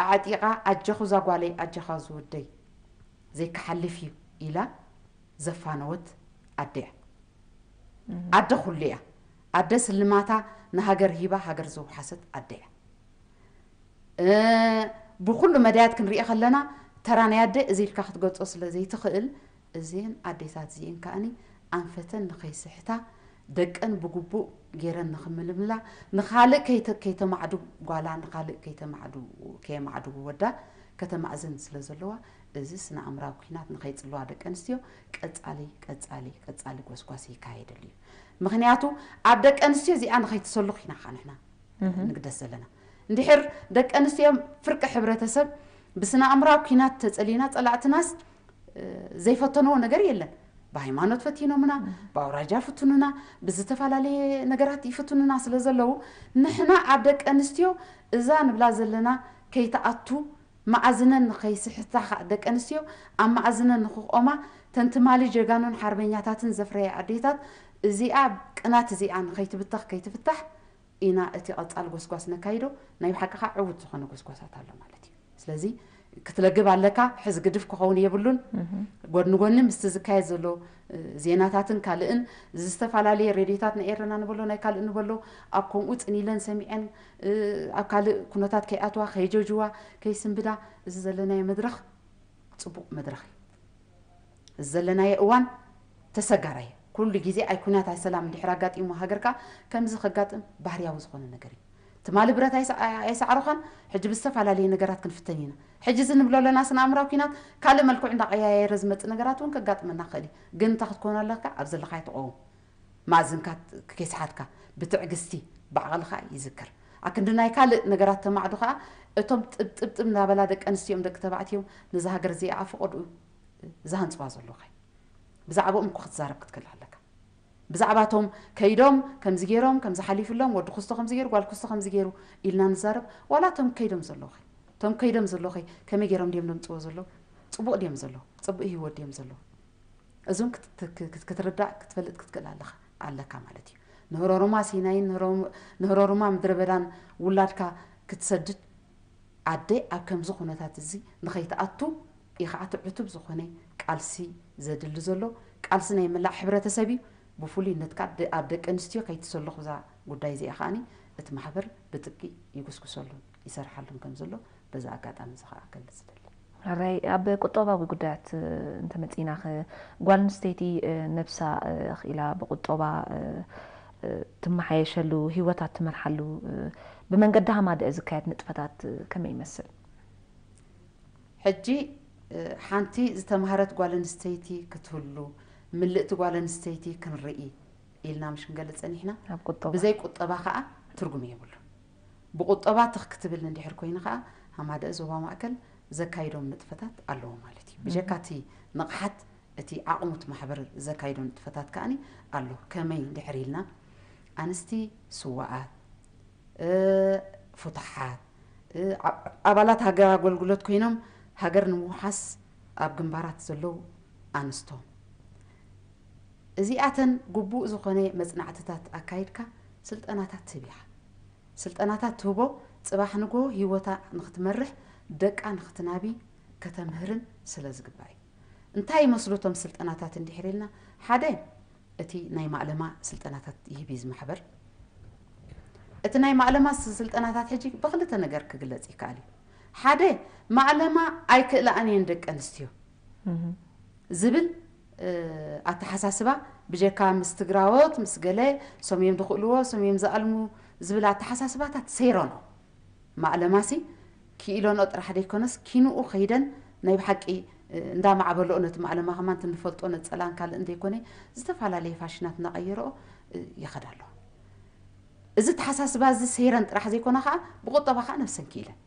ኣዕጢቓ ኣጀኹ እዛ ጓለይ ኣጀኻ ዝወደይ ዘይክሓልፍ እዩ ኢላ ዘፋነወት ኣደ እያ። ኣደ ኩሉ እያ። ኣደ ስልማታ ንሃገር ሂባ ሃገር ዘውሓሰት ኣደ እያ። ብኩሉ መዳያት ክንሪኦ ከለና ተራ ናይ ኣደ እዚ ኢልካ ክትገልፆ ስለ ዘይትኽእል እዚን ኣዴታት እዚን ከኣኒ ኣንፈተን ንኸይስሕታ ደቀን ብግቡእ ገይረን ንኽምልምላ ንኻልእ ከይተማዕዱ ጓላ ንኻልእ ከየማዕዱ ወዳ ከተማእዝን ስለ ዘለዋ እዚ ስነ ኣእምራዊ ኩናት ንኸይፅልዋ ደቂ ኣንስትዮ ቀፃሊ ቀፃሊ ቀፃሊ ጎስጓስ ይካየደሉ እዩ። ምክንያቱ ኣብ ደቂ ኣንስትዮ እዚኣ ንኸይትሰሉ ኢና ከዓ ንሕና ንግደስ ዘለና። እንድሕር ደቂ ኣንስትዮ ፍርቂ ሕብረተሰብ ብስነ ኣእምራዊ ኩናት ተፀሊና ፀላእትናስ ዘይፈተንዎ ነገር የለን። ብሃይማኖት ፈቲኖምና፣ ብኣውራጃ ይፍትኑና፣ ብዝተፈላለየ ነገራት ይፍትኑና ስለ ዘለዉ ንሕና ኣብ ደቂ ኣንስትዮ እዛ ንብላ ዘለና ከይትኣቱ መኣዝነን ንኸይስሕታ ከዓ ደቂ ኣንስትዮ ኣብ መኣዝነን ንክቆማ ተን ትማሊ ጀጋኑን ሓርበኛታትን ዘፍረያ ኣዴታት እዚኣ ቅናት እዚኣ ንኸይትብተኽ ከይትፍታሕ ኢና እቲ ቀፃል ጎስጓስ ነካይዶ። ናይ ብሓቂ ከዓ ዕዉት ዝኾነ ጎስጓሳት ኣሎ ማለት እዩ። ስለዚ ክትለግብ ኣለካ። ሕዚ ግድፍ ክኸውን የብሉን። ጎድኒ ጎኒ ምስቲ ዝካየድ ዘሎ ዜናታትን ካልእን ዝተፈላለየ ሬድዮታት ናይ ኤረና ንበሎ ናይ ካልእ ንበሎ ኣብ ከምኡ ፅን ኢለን ሰሚዐን ኣብ ካልእ ኩነታት ከይኣትዋ ከይጀጅዋ ከይስንብዳ እዚ ዘለናዮ መድረኽ ፅቡቕ መድረኽ እዩ። እዚ ዘለናዮ እዋን ተሰጋራይ ኩሉ ግዜ ኣይ ኩናት ኣይ ሰላም እንድሕር ኣጋጢሙ ሃገርካ ከምዚ ከጋጥም ባህርያዊ ዝኾነ ነገር እዩ። ትማሊ ብረት ኣይሰዓርኻን ሕጂ ብዝተፈላለየ ነገራት ክንፍተን ኢና። ሕጂ እዚ ንብሎ ኣለና ስነ ኣእምራዊ ኩናት ካልእ መልክዑ እንዳቀያየረ ዝመፅእ ነገራት እውን ከጋጥመና ክኽእል እዩ። ግን እንታይ ክትኮን ኣለካ ኣብ ዘለኻዮ ትቐውም ማእዝንካ ከይሰሓትካ ብትዕግስቲ ብዓቕልኻ ይዝከር። ኣክንዲ ናይ ካልእ ነገራት ተማዕዱ ከዓ እቶም ጥብጥብጥብ እናበላ ደቂ ኣንስትዮም ደቂ ተባዕትዮም ነዛ ሃገር እዚኣ ኣብ ፈቐድኡ ዝሃንፅዋ ዘለዉ ኸ ብዛዕባኦም እኮ ክትዛረብ ክትክእል ኣለካ። ብዛዕባ እቶም ከይዶም ከምዚ ገይሮም ከምዚ ሓሊፍሎም ወዲ ክስቶ ከምዚ ገይሩ ጓል ክስቶ ከምዚ ገይሩ ኢልና ንዛረብ ዋላ እቶም ከይዶም ዘለዉ ኸ እቶም ከይዶም ዘለዉ ኸ ከመይ ገይሮም ድዮም ደምፅዎ ዘለዉ? ፅቡቕ ድዮም ዘለዉ? ፅቡቕ ህይወት ድዮም ዘለዉ? እዞም ክትርዳእ ክትፈልጥ ክትክእል ኣለካ ኣለካ ማለት እዩ። ንህሮሩማ ሲናይን ንህሮሩማ ምድረ በዳን ውላድካ ክትሰድድ ኣደ ኣብ ከምዚ ኩነታት እዚ ንኸይትኣቱ እዩ ከዓ እቲ ዕቱብ ዝኾነ ቃልሲ ዘድሊ ዘሎ። ቃልሲ ናይ ምላእ ሕብረተሰብ እዩ። ብፍሉይነት ከዓ ኣብ ደቂ ኣንስትዮ ከይትሰልኹ እዛ ጉዳይ እዚኣ ከዓኒ እቲ ማሕበር ብጥብቂ ይጉስጉሰሉን ይሰርሓሉን ከም ዘሎ በዚ ኣጋጣሚ እዚ ከዓ ክገልፅ ይደሊ። ሕራይ ኣብ ቁጠባዊ ጉዳያት እንተመፂእና ጓል ኣንስተይቲ ነብሳ ኣኽኢላ ብቁጠባ ትመሓየሸሉ ህይወታ ትመርሓሉ ብመንገዲ ሃማደአ ዝካየድ ንጥፈታት ከመይ ይመስል? ሕጂ ሓንቲ ዝተምሃረት ጓል ኣንስተይቲ ክትህሉ ምልእቲ ጓል ኣንስተይቲ ክንርኢ ኢልና ምሽ ክንገልፅ ፀኒሕና። ኣብ ቁጠባ ብዘይ ቁጠባ ከዓ ትርጉም የብሉ። ብቁጠባ ትኽ ክትብል እንድሕር ኮይኑ ከዓ ሃማደአ ዞባ ማእከል ዘካይዶም ንጥፈታት ኣለዎ ማለት እዩ። ብጀካ እቲ ንቕሓት እቲ ዓቕሙት ማሕበር ዘካይዶ ንጥፈታት ከኣኒ ኣሎ። ከመይ እንድሕር ኢልና ኣንስቲ ስዋኣት፣ ፉታሓት፣ ኣባላት ሃገር ኣገልግሎት ኮይኖም ሃገር ንምውሓስ ኣብ ግንባራት ዘለዉ ኣንስቶ እዚኣተን ግቡእ ዝኾነ መጽናዕትታት ኣካይድካ ስልጠናታት ትህብ ኢኻ። ስልጠናታት ትህቦ ጽባሕ ንግሆ ህይወታ ንኽትመርሕ ደቃ ንኽትናቢ ከተምህርን ስለ ዝግባእ እዩ። እንታይ ይመስሉ እቶም ስልጠናታት እንድሕር ኢልና ሓደ እቲ ናይ ማእለማ ስልጠናታት ይህብ እዩ ዝማሕበር። እቲ ናይ ማእለማ ስልጠናታት ሕጂ ብክልተ ነገር ክግለጽ ይከኣል እዩ። ሓደ ማእለማ ኣይክእላኣን እየን ደቂ ኣንስትዮ ዝብል ኣተሓሳስባ ብጀካ ምስ ትግራዎት ምስ ገለ ሶም እዮም ዝኽእልዎ ሶም እዮም ዝኣልሙ ዝብል ኣተሓሳስባታት ሰይረኖ። ማእለማሲ ክኢለንኦ ጥራሕ ዘይኮነስ ኪንኡ ከይደን ናይ ብሓቂ እንዳማዕበልኦ ነቲ ማእለማ ከማን ንፈልጦ ነፀላን ካልእን ዘይኮነ ዝተፈላለየ ፋሽናት እናቐየረኦ ይኸዳ ኣለዋ። እዚ ተሓሳስባ እዚ ሰይረን ጥራሕ ዘይኮነ ከዓ ብቁጠባ ከዓ ነብሰን ክኢለን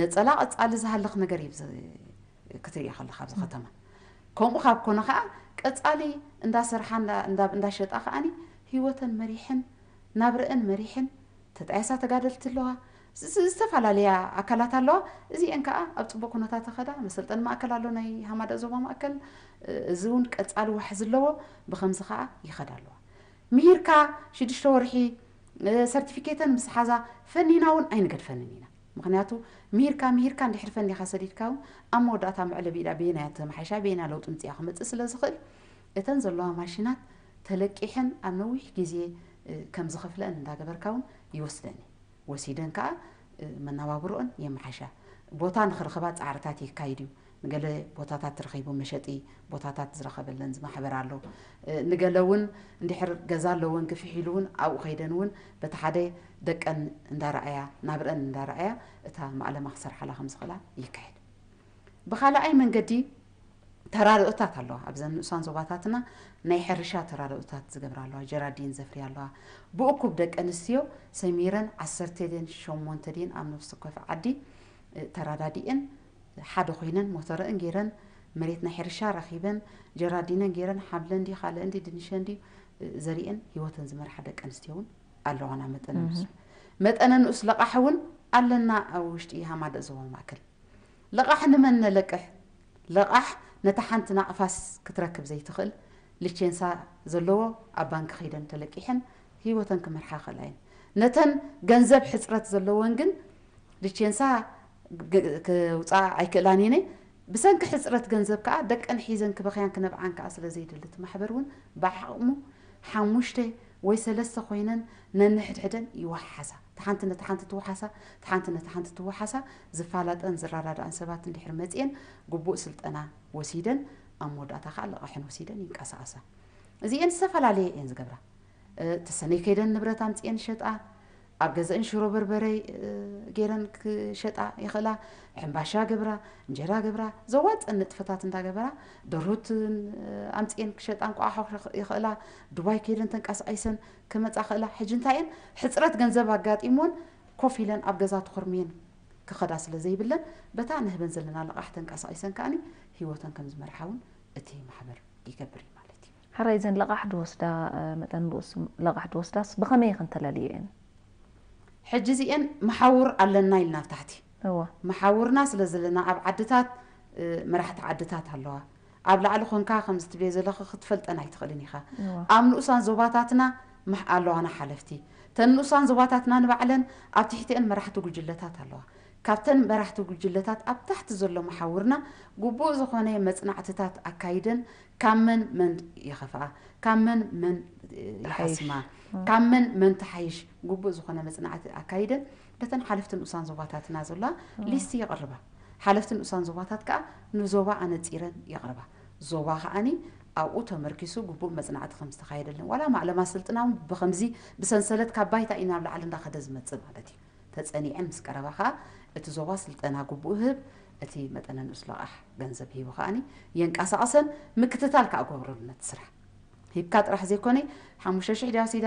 ነፀላ ቀፃሊ ዝሃልኽ ነገር እዩ ክትርኢ ከለካ ኣብዚ ከተማ ከምኡ ካብ ኮነ ከዓ ቀፃሊ እንዳሰርሓ እንዳሸጣ ከዓኒ ህይወተን መሪሐን ናብረአን መሪሐን ተጣየሳ ተጋደልቲ ኣለዋ ዝተፈላለያ ኣካላት ኣለዋ። እዚአን ከዓ ኣብ ፅቡቅ ኩነታት ተኸዳ መሰልጠን ማእከል ኣሎ ናይ ሃማዳ ዞባ ማእከል እዚ እውን ቀፃሊ ዋሕዚ ኣለዎ። ብከምዚ ከዓ ይኸዳ ኣለዋ። ምሂርካ ሽዱሽተ ወርሒ ሰርቲፊኬተን ምስ ሓዛ ፈኒና እውን ኣይንገድፈንን ኢና። ምክንያቱ ምሂርካ ምሂርካ እንድሕር ፈኒኻ ሰዲድካ እውን ኣብ መወዳእታ መዕለቢ ኢዳ በየናያ ተመሓይሻ በየና ለውጢ ምፅያ ክመፅእ ስለ ዝኽእል እተን ዘለዋ ማሽናት ተለቂሐን ኣብ ነዊሕ ግዜ ከም ዝኸፍለአን እንዳገበርካ እውን ይወስደን እዩ። ወሲደን ከዓ መናባብሮኦን የመሓሻ። ቦታ ንክረኽባ ፃዕርታት የካይድ እዩ። ንገለ ቦታታት ረኺቡ መሸጢ ቦታታት ዝረኸበለን ዝማሕበር ኣሎ። ንገለ እውን እንድሕር ገዛ ኣለወን ክፍሕ ኢሉ እውን ኣብኡ ከይደን እውን በቲ ሓደ ደቀን እንዳረኣያ ናብረአን እንዳረኣያ እታ ማእለማ ክሰርሓላ ከም ዝኽእላ ይካየድ። ብኻልኣይ መንገዲ ተራድኦታት ኣለዋ። ኣብዘን ንኡሳን ዞባታትና ናይ ሕርሻ ተራድኦታት ዝገብራ ኣለዋ። ጀራዲን ዘፍርያ ኣለዋ። ብእኩብ ደቂ ኣንስትዮ ሰሚረን ዓሰርተ ድን ሸሞንተ ድን ኣብ ነፍሲ ወከፍ ዓዲ ተራዳዲኤን ሓደ ኮይነን ሞተረን ገይረን መሬት ናይ ሕርሻ ረኺበን ጀራዲነን ገይረን ሓምለ እንዲ ካልእ እንዲ ድንሸ እንዲ ዘሪኤን ህይወተን ዝመርሓ ደቂ ኣንስትዮ እውን ኣለዋና። መጠነ ንኡስ መጠነ ንኡስ ለቓሕ እውን ኣለና ኣብ ውሽጢ ሃማደ ዞባ ማእከል። ለቓሕ ንመን ነለቅሕ? ለቓሕ ነታ ሓንቲ ናቕፋስ ክትረክብ ዘይትኽእል ልቼንሳ ዘለዎ ኣብ ባንኪ ከይደን ተለቂሐን ህይወተን ክመርሓ ይኽእላ እየን። ነተን ገንዘብ ሕፅረት ዘለወን ግን ልቼንሳ ክውፃ ኣይክእላን እየን። ብሰንኪ ሕፅረት ገንዘብ ከዓ ደቀን ሒዘን ክበኽያን ክነብዓን ከዓ ስለ ዘይደሊ እቲ ማሕበር እውን ብዓቕሙ ሓሙሽተ ወይ ሰለስተ ኮይነን ነንሕድሕደን ይወሓሓሳ። እቲ ሓንቲ ነቲ ሓንቲ ትወሓሳ፣ እቲ ሓንቲ ነቲ ሓንቲ ትወሓሳ፣ ዝፋላጠን ዝረዳድኣን ሰባት እንድሕር መፅየን ግቡእ ስልጠና ወሲደን ኣብ መወዳእታ ከዓ ለቓሕን ወሲደን ይንቀሳቐሳ። እዚአን ዝተፈላለየ እየን ዝገብራ። ተሰነይ ከይደን ንብረት ኣምፅኤን ሸጣ ኣብ ገዘእን ሽሮ በርበረ ገይረን ክሸጣ ይኽእላ። ሕምባሻ ገብራ፣ እንጀራ ገብራ፣ ዘዋፀን ንጥፈታት እንዳገበራ ደርሁት ኣምፅኤን ክሸጣ እንቋቑሖ ይኽእላ። ዱባይ ከይደን ተንቀሳቒሰን ክመፃ ክእላ። ሕጂ እንታይ እየን ሕፅረት ገንዘብ ኣጋጢምወን ኮፍ ኢለን ኣብ ገዛ ተኾርምየን ክኸዳ ስለ ዘይብለን በታ ንህበን ዘለና ልቓሕ ተንቀሳቒሰን ከኣኒ ህይወተን ከም ዝመርሓ እውን እቲ ማሕበር ይገብር እዩ ማለት እዩ። ሕራይ ዘን ለቓሕ ድወስዳ መጠን ንኡስ ለቓሕ ድወስዳስ ብኸመይ ኢኽን ተለልየን? ሕጂ እዚኤን መሓውር ኣለና ኢልና ኣብ ታሕቲ እዋ መሓውርና ስለ ዘለና ኣብ ዓድታት መራሕቲ ዓድታት ኣለዋ። ኣብ ላዕሊ ኮንካ ከምዚ ትብልዮ ዘለኺ ክትፈልጠን ኣይትኽእልን ኢኻ። እዋ ኣብ ንኡሳን ዞባታትና ኣለዋና ሓለፍቲ። ተን ንኡሳን ዞባታትና ንባዕለን ኣብ ትሕቲአን መራሕቲ ጉጅለታት ኣለዋ። ካብተን መራሕቲ ጉጅለታት ኣብ ታሕቲ ዘሎ መሓውርና ግቡእ ዝኾነ መፅናዕትታት ኣካይደን ካብ መን መን ይኸፍኣ፣ ካብ መን መን ይሓስማ፣ ካብ መን መን ትሓይሽ ግቡእ ዝኾነ መፅናዕቲ ኣካይደን በተን ሓለፍቲ ንኡሳን ዞባታትና ዘላ ሊስቲ የቕርባ። ሓለፍቲ ንኡሳን ዞባታት ከዓ ንዞባ ኣነፂረን የቕርባ። ዞባ ከዓኒ ኣብኡ ተመርኪሱ ግቡእ መፅናዕቲ ከም ዝተኻየደለን ዋላ ማዕለማ ስልጥና እውን ብኸምዚ ብሰንሰለት ካብ ባይታ እዩ ናብ ላዕሊ እንዳኸደ ዝመፅእ ማለት እዩ። ተፀኒዐን ምስ ቀረባ ከዓ እቲ ዞባ ስልጠና ግቡእ ህብ እቲ መጠነ ንኡስ ለቓሕ ገንዘብ ሂቡ ከዓኒ የንቀሳቐሰን ምክትታል ከዓ ገብረሉ ነቲ ስራሕ። ሂብካ ጥራሕ ዘይኮነ ሓሙሽተ ሽሕ ድያ ወሲዳ፣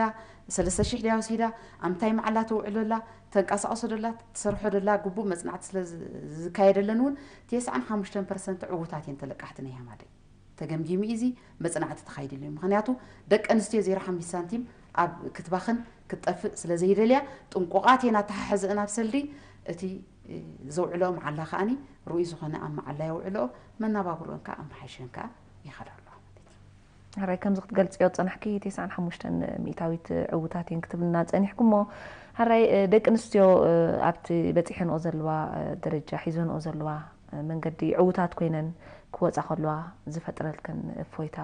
ሰለስተ ሽሕ ድያ ወሲዳ፣ ኣብ ምንታይ መዓላ ተውዕሎ ኣላ፣ ተንቀሳቕሶ ደላ፣ ትሰርሖ ደላ ግቡእ መጽናዕቲ ስለ ዝ- ዝካየደለን እውን ተስዓን ሓሙሽተን ፐርሰንት ዕዉታት እየን ተለቃሕቲ ናይ ሃማደይ። ተገምጊሙ እዩ እዚ መጽናዕቲ ተኻይድሉ እዩ። ምኽንያቱ ደቂ ኣንስትዮ ዜሮ ሓሙሽተ ሳንቲም ኣብ ክትባኽን ክትጠፍእ ስለ ዘይደልያ ጥንቁቓት እየን ኣተሓሕዘአን ኣብ ሰልዲ እቲ እ፣ ዘውዕሎ መዓላ ከኣኒ ርኡይ ዝኾነ ኣብ መዓላ የውዕሎ መናባብሮን ከኣ ኣመሓይሸን ከኣ ይኸዳ ኣለዋ ማለት እዩ። ሕራይ ከምዚ ክትገልጽዮ ጸናሕኪ ተስዓን ሓሙሽተን ሚእታዊት ዕውታት እየን ክትብልና ጸኒሕኩሞ። ሕራይ እ፣ ደቂ ኣንስትዮ እ፣ ኣብቲ በጺሐንኦ ዘለዋ እ፣ ደረጃ ሒዘንኦ ዘለዋ እ፣ መንገዲ ዕውታት ኮይነን ክወጻ ከለዋ ዝፈጥረልክን እፎይታ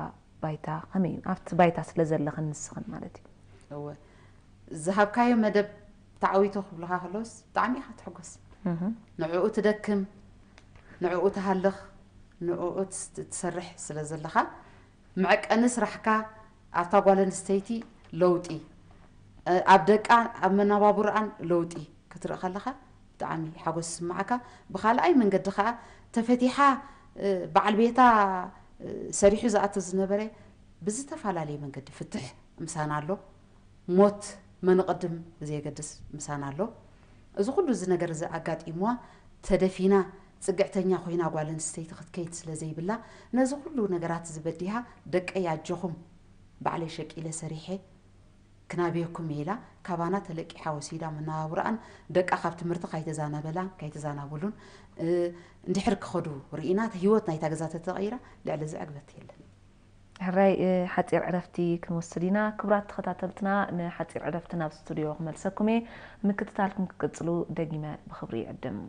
ባይታ ከመይ እዩ? ኣብቲ ባይታ ስለ ዘለኽን ንስኽን ማለት እዩ። እወ ዝሃብካዮ መደብ ተዓዊቱ ክብልኻ ከለውስ ብጣዕሚ ኢኻ ትሕጎስ። እህ። ንዕኡ ትደክም፣ ንዕኡ ትሃልኽ፣ ንዕኡ ትስ- ትሰርሕ ስለ ዘለኻ መዕቀኒ ስራሕካ ኣብታ ጓል ኣንስተይቲ ለውጢ እ፣ ኣብ ደቃ ኣብ መነባብሮኣን ለውጢ ክትርኢ ከለኻ ብጣዕሚ ሓጎስ ይስምዓካ። ብኻልኣይ መንገዲ ከዓ ተፈቲሓ እ፣ በዓል ቤታ እ፣ ሰሪሑ ዝኣቱ ዝነበረ ብዝተፈላለየ መንገዲ ፍትሕ ምሳና ኣሎ። ሞት መንቕድም ብዘየገድስ ምሳና ኣሎ። እዚ ኩሉ እዚ ነገር እዚ ኣጋጢምዋ ተደፊና ጽግዕተኛ ኮይና ጓል ኣንስተይቲ ክትከይድ ስለ ዘይብላ ነዚ ኩሉ ነገራት እዚ በዲሃ ደቀይ ኣጆኹም ባዕለይ ሸቂለ ሰሪሐ ክናብየኩም እየ ኢላ ካባና ተለቂሓ ወሲዳ መነባብሮኣን ደቃ ካብ ትምህርቲ ካይተዛነበላ ካይተዛናብሉን እ፣ እንድሕር ክኸዱ ርኢና ህይወት ናይታ ገዛ ተተቐይራ ልዕሊ እዚ ዕግበት የለን። ሕራይ እ፣ ሓፂር ዕረፍቲ ክንወስድ ኢና። ክቡራት ተኸታተልትና ንሓፂር ዕረፍቲ ናብ ስቱዲዮ ክመልሰኩም እየ። ምክትታልኩም ክቅፅሉ ደጊመ ብኽብሪ ይዕድም።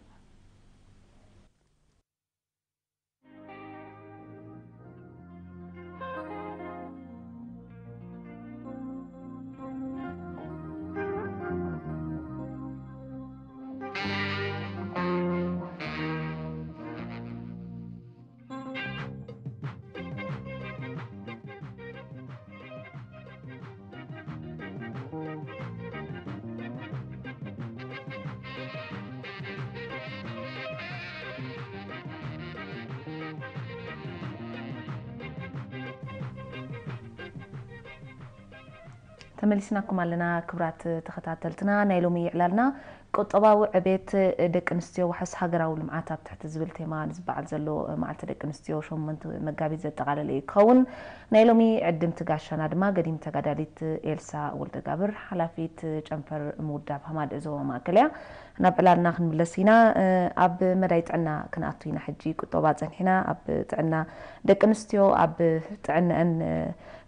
ተመሊስናኩም ኣለና ክብራት ተኸታተልትና። ናይ ሎሚ ዕላልና ቁጠባዊ ዕቤት ደቂ ኣንስትዮ ዋሕስ ሃገራዊ ልምዓት ኣብ ትሕቲ ዝብል ቴማ ንዝበዓል ዘሎ መዓልቲ ደቂ ኣንስትዮ ሸሞንተ መጋቢት ዘጠቓለለ እዩ ክኸውን። ናይ ሎሚ ዕድምቲ ጋሻና ድማ ገዲም ተጋዳሊት ኤልሳ ወልደጋብር ሓላፊት ጨንፈር ምውዳብ ሃማድ ዞባ ማእከል እያ። ናብ ዕላልና ክንምለስ ኢና። ኣብ መዳይ ጥዕና ክንኣቱ ኢና ሕጂ። ቁጠባ ጸኒሕና ኣብ ጥዕና ደቂ ኣንስትዮ ኣብ ጥዕነአን